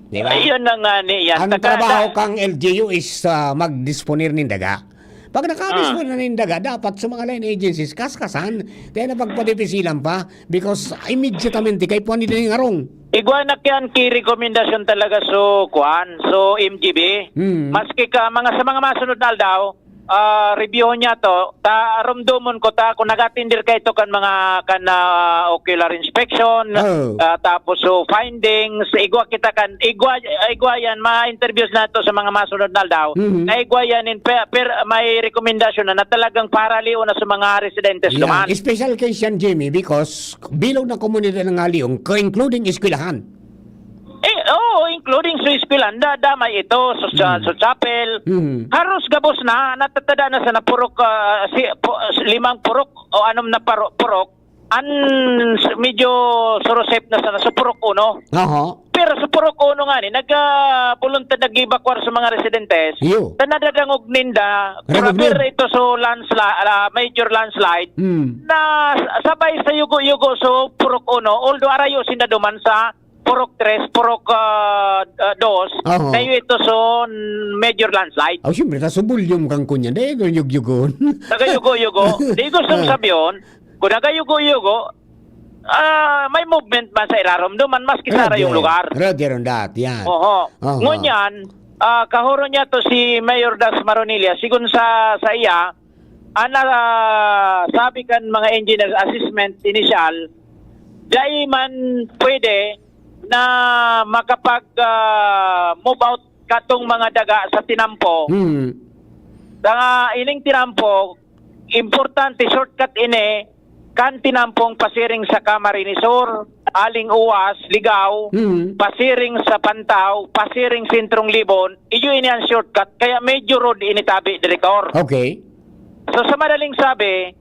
Di ba? Ayun na nga ni yan. Ang Taka-, trabaho ta- kang L G U is, ah, magdisponer nin daga. Pag nakadisponer Ah. nin daga, dapat sa mga line agencies, kaskasan. Kaya na pagpadipisilan pa because immediatamente kay puwan nila ning harong. Igwa na kyan ki rekomendasyon talaga so kuan, so M G B. Hmm. Maski ka mga, sa mga masunod na aldaw, ah, reviewon niya to, ta romdomon ko ta kung nag-atender ka ito kan mga, kan, ah, ocular inspection, Oh. ah, tapos so findings, igwa kita kan, igwa, igwa yan, ma-interviews na to sa mga masunod na aldaw. Mhm. Na igwa yan in per, per, may rekomendasyon na, na talagang paraliw na sa mga residentes Yan. duman. Special case yan, Jimmy, because bilog na komunidad ng Haliong, ka-, including eskwelahan. Eh, oo, including sa eskwelahan, da-, damay ito, sa, sa, Mm. sa chapel. Mm. Haros gabos na, natatada na sa napurok, ah, si, pu-, limang purok o anom na paro-, purok, an s-, medyo surusep na sana sa purok uno. Aha. Pero sa purok uno nga ni, nag, ah, voluntad nag-evacuar sa mga residentes. Iyo. Ta nadadangog ninda, Radangog forever ninda. ito so landsli-, ah, major landslide Mm. na s-, sabay sa yugo-yugo so purok uno, although arayo sinda duman sa purok tres, purok, ah, ah, dos, Oho. kayo ito so major landslide. Aw, siyempre, ta sa volume kang kunyan, dahil ito yugyugon. Taga yugo-yugo. Di gustong Ah. sabiyon, kung nagayugo-yugo, ah, may movement man sa irarom duman, maski sa Roger. rayong lugar. Roger on that, yan. Oho. Oho. Ngunyan, ah, kahuro niya to si Mayor Das Maronilla, sigun sa, sa iya, ana, sabi kan mga engineer assessment initial, dai man pwede na makapag, ah, move out katong mga daga sa tinampo. Hmm. Sa ining tinampo, importante, shortcut ini, kan tinampong pasiring sa Camarines Sur, aling Uwas, Ligao, Hmm. pasiring sa Pantao, pasiring Sentrong Libon, iyo ini ang shortcut, kaya major road ini tabi, Direktor. Okay. So, sa madaling sabi,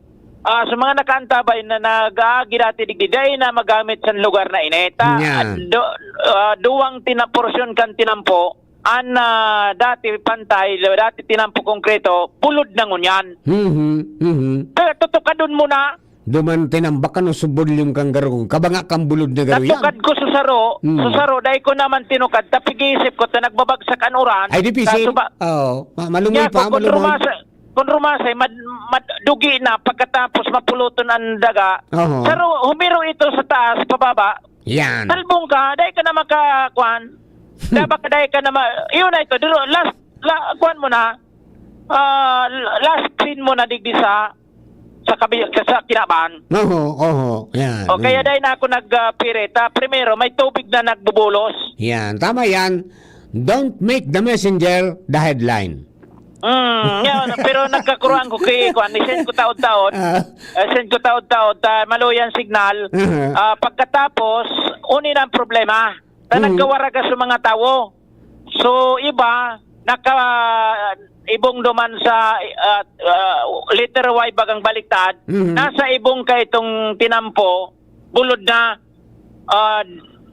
ah, sa mga nakaantabay na nag-aagi dati digdi, dai na magamit sa lugar na ini. Ta, Yan. do-, ah, duwang tina-, porsyon kan tinampo, an, ah, dati pantay, dati tinampo konkreto, bulod na ngunyan. Mhm, mhm. Pero tutukadon mo na. Duman tinambak ka no subol yung kang garong. Kabanga kang bulod na garo yan. Natukad ko sa saro, Hmm. sa saro, dai ko naman tinukad, ta pig-iisip ko, ta nagbabagsak an uran. Ay, di pisil. Kaso ba, Oo. Ma-, malumoy Nga, pa, kung malumoy. rumasa-, kung rumasay, mad-, mad-, dugi na, pagkatapos mapuloton ang daga. Oho. Pero humiro ito sa taas, pababa. Yan. Talbong ka, dai ka na maka-, kwan. Hmm. Dapat ka, dai ka na ma-, yun na ito. Dilo, last, la-, kwan mo na. Ah, l-, last pin mo na digdi sa, sa kabi-, sa kinaban. Oho, oho. Yan. O, kaya Hmm. dai na ako nag, ah, pirit. Ah, primero, may tubig na nagbubulos. Yan. Tama yan. Don't make the messenger the headline. Mm, yan, pero nagkakuruan ko kay, kwan, ni-send ko taod-taod. Ah. Eh, send ko taod-taod, ta, maluyan signal. Aha. Ah, pagkatapos, uni na ang problema. Ta Mm. nagkawaraga sa mga tawo. So, iba, naka, ibong duman sa, ah, ah, letter Y bagang baliktad. Mhm. Nasa ibong ka itong tinampo, bulod na, ah,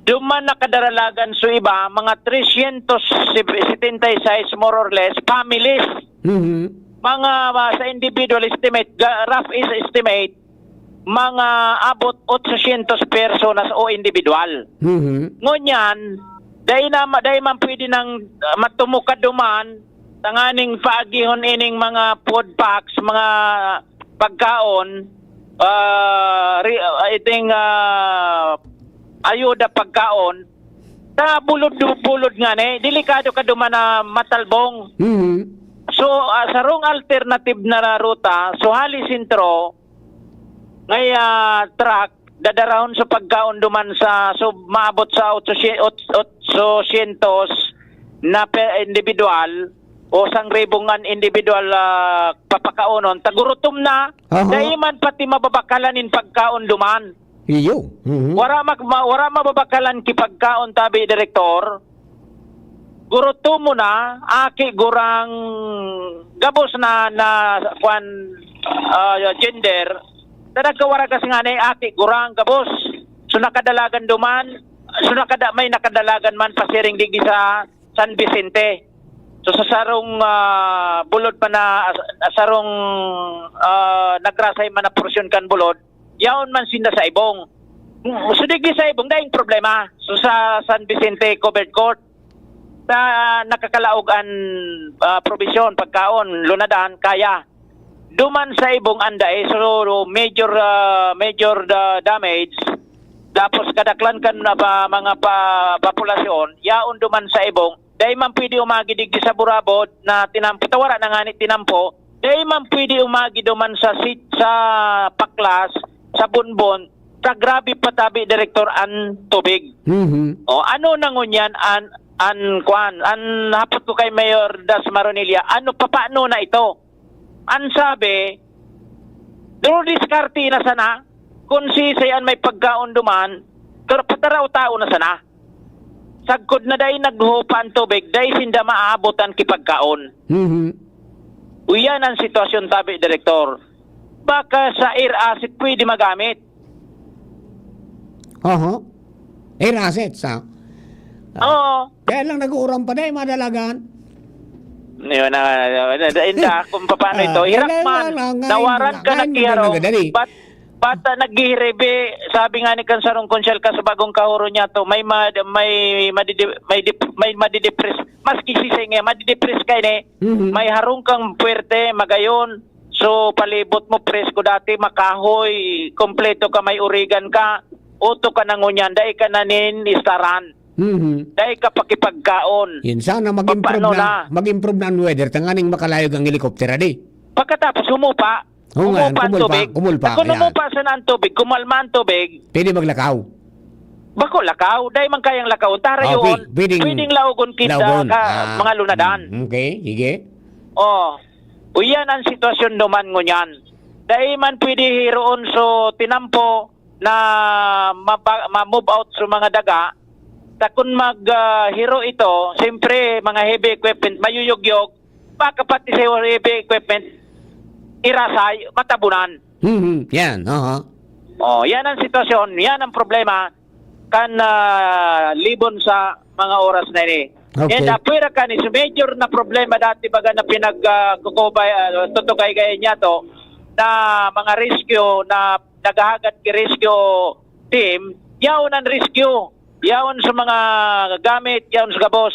duman nakadaralagan so iba, mga trescientos setenta y seis, more or less, families. Mhm. Mga, ah, sa individual estimate, ga-, rough is estimate, mga abot otsosyentos personas o individual. Mhm. Ngunyan, dai na ma-, dai man pwede nang, ah, matumukad duman, tanganing paagihon ining mga food packs, mga pagkaon, ah, ri-, ah, iting, ah, ayuda pagkaon, ta bulod-bulod nga ni, delikado ka duman na matalbong. Mhm. So, ah, sarong alternative na ruta, so hali sentro, ngay, ah, truck, dadarahon sa pagkaon duman sa, so, maabot sa otso, ot-, otsosyentos na pe-, individual o sangribong an individual, ah, papakaonon, ta gurutom na, Aha. dai man pati mababakalan nin pagkaon duman. Iyo. Mhm. Wara mag-, ma-, wara mababakalan ki pagkaon tabi, Direktor. gurutomo na, aki gurang gabos na, na, kwan, ah, gender, ta nagkawaragas ngani aki gurang gabos. So, nakadalagan duman, so, nakada-, may nakadalagan man pasiring digdi sa San Vicente. So, sa sarong, ah, bulod pa na, sarong, ah, nagrasay man na porsyon kan bulod, yaon man sinda sa ibong. So, digdi sa ibong, daing problema. So, sa San Vicente Covered Court, sa nakakalaog an, ah, probisyon, pagkaon, lunadan, kaya. Duman sa ibong an dai, so major, ah, major da-, damage. Tapos kadaklan kan na pa, mga pa, populasyon, yaon duman sa ibong, dai man pwede umagi digdi sa burabod na tinampo, ta wara na ngani tinampo, dai man pwede umagi duman sa sit-, sa paklas, sa bunbon, sa grabe pa tabi, Direktor, an tubig. Mhm. O, ano na ngunyan an, an, kwan, an hapot ko kay Mayor Das Maronilla, ano, papaano na ito? An sabi, duro diskarte na sana, kun siisay an may pagkaon duman, pero pataraw-tao na sana. Sagkod na dai naghuhupa an tubig, dai sinda maabot an kipagkaon. Mhm. Uyan an sitwasyon tabi, Direktor. Baka sa air asset pwede magamit. Oho. Air assets, ah. Ah, Oo. Kaya lang nag-uuran pa, dai madalagan. Yun na nga, yun na, yun na, kung paano ito. Ah, Hirak yan man, lang, lang, nawaran lang, ka lang, naghiharong, lang, dali. But, but, ah, naghihiribi, sabi nga ni Kansarong Konsyal ka sa bagong kahuro niya to, may mad-, may madidi-, may dip-, may madidepress, maski sisay nga, madidepress ka ini, Mhm. may harong kang puwerte, magayon, so, palibot mo, presko dati, makahoy, kompleto ka, may urigan ka, uto ka na ngunyan, dai ka na nin istaran. Mhm. Dai ka pakipagkaon. Yun sana, mag-improve Papaano na, na? Mag-improve na ang weather, tanganing makalayog ang helicopter, adi. Pagkatapos, humupa. Oo nga, Humupa ang kumulpa, tubig. Kumulpa, At kung yeah. humupa sana ang tubig, kumalma ang tubig. Pwede maglakaw. Bako lakaw, dai man kayang lakaw. Tara Ah, yun, pwede, pwedeng pwedeng laugon kita laugon. ka, Ah, mga lunadan. mm, okay, sige. Oh, uyan ang sitwasyon duman ngunyan. Dai man pwede hiroon so tinampo na maba-, ma-move out sa mga daga. Ta kun mag, ah, hiro ito, siyempre, mga heavy equipment, mayuyugyog, baka pati sa heavy equipment, irasay, matabunan. Mhm, yan, aha. Oh, yan ang sitwasyon, yan ang problema kan, ah, Libon sa mga oras na ini. Okay. And, ah, pwera kan, is major na problema dati baga na pinag, ah, kukubay, ah, tutugay-gayan niya to, na mga rescue na naghahagad ki rescue team, yaon ang rescue, yaon sa mga gamit, yaon sa gabos.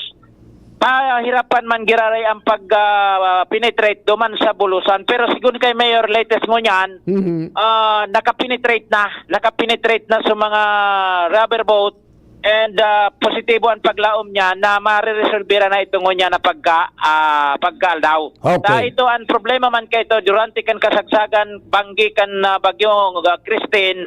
Pahirapan man giraray ang pag, ah, penetrate duman sa bulusan. Pero sigon kay Mayor Letes ngunyan, Mhm. ah, nakapenetrate na, nakapenetrate na sa mga rubber boat. And, ah, positibo ang paglaom niya na mareresolbira na ito ngunyan na pagka, ah, pagkaaldaw. Okay. Dahil ito, ang problema man kay ito, durante kan kasagsagan, banggi kan, ah, bagyo, ah, Christine,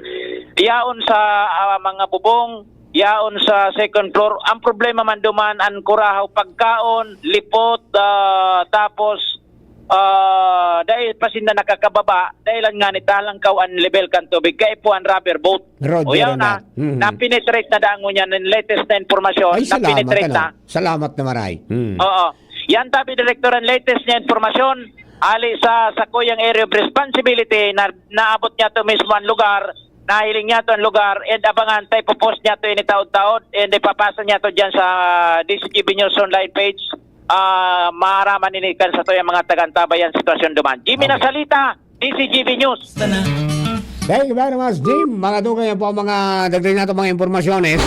yaon sa, ah, mga bubong, yaon sa second floor. Ang problema man duman, ang kurahaw, pagkaon, lipot, ah, tapos, ah, dai pa sinda nakakababa, dai lang ngani talangkaw an lebel kan tubig, kaipuhan rubber boat. Roger O, yaw on na. that. Mhm. Na-penetrate na daan ngunyan, ang latest na impormasyon, Ay, salamat, na-penetrate ano? na. Salamat na maray. Hmm. Oo. Yan tabi, Direktor, ang latest na impormasyon. Ali sa sakuyang area of responsibility na naabot niya to mismo ang lugar, nahiling niya to ang lugar, and abangan tayo, popost niya to ini taod-taod, and ipapasa niya to dyan sa D C G B News online page. Ah, maaraman ini kan sa tuyang mga taga-Antabay ang sitwasyon duman. Jimmy Okay. Nasalita, D C G B News. Thank you very much, Jim. Mga dugay yan po ang mga dagdag nato mga impormasyones.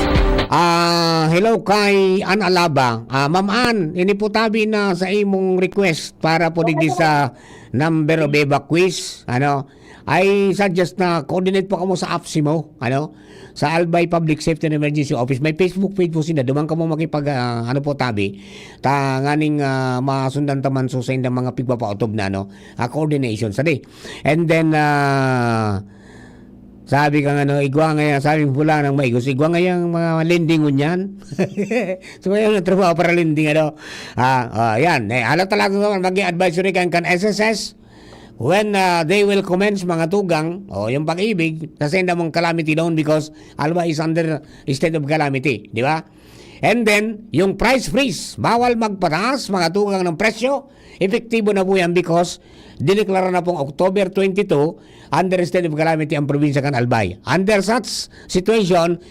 Ah, hello kay Ann Alaba. Ah, Ma'am Ann, ini po tabi na sa imong request para po digdi sa number of evacuees. Ano? I suggest na coordinate po kamo sa APSEMO, ano? Sa Albay Public Safety and Emergency Office. May Facebook page po sila. Duman kamo makipag, ah, ano po, tabi. Ta-, nganing, ah, masundan ta man so sa indang mga pigpapautob na, ano, ah, coordination. Sadi. And then, ah, sabi ka nga, no, igwa nga yan, sabi mo pula ng maigos, igwa nga yung mga lending ngunyan. So, yan ang trabaho para lending, ano. Ah, ah, yan. Eh, hala talaga naman, maging advisory kan, kan S S S. When, ah, they will commence, mga tugang, o yung pag-ibig, sa senda mong calamity loan because Alba is under state of calamity, di ba? And then, yung price freeze, bawal magpataas, mga tugang, ng presyo. Epektibo na po yan because dineklara na pong October twenty-two under state of calamity ang probinsya kan Albay. Under such situation,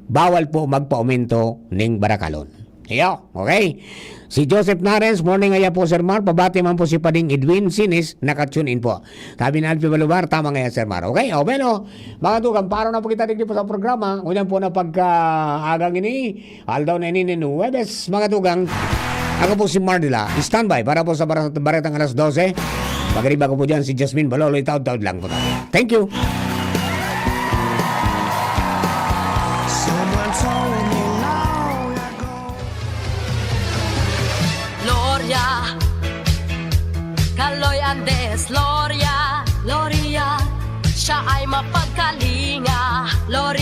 bawal po magpaumento ning barakalon. Iyo, okay? Si Joseph Nares, morning aya po, Sir Mar. Pabati man po si Pading Edwin Sinis, naka-tune in po. Sabi ni Alfie Balubar, tama nga yan, Sir Mar. Okay? O, bueno, mga tugang, paro na po kita digdi po sa programa. Ngunyan po na pagkaagang ini, aldaw na ini nin Huwebes, mga tugang. Ako po si Mar Dila. Standby para po sa bar-, baretang alas dose. Pagkariba ko po dyan si Jasmine Balolo. Itaod-taod lang po tayo. Thank you. Someone told me long ago. Gloria, Kaloy Andes, Gloria, Gloria, siya ay mapagkalinga, Gloria.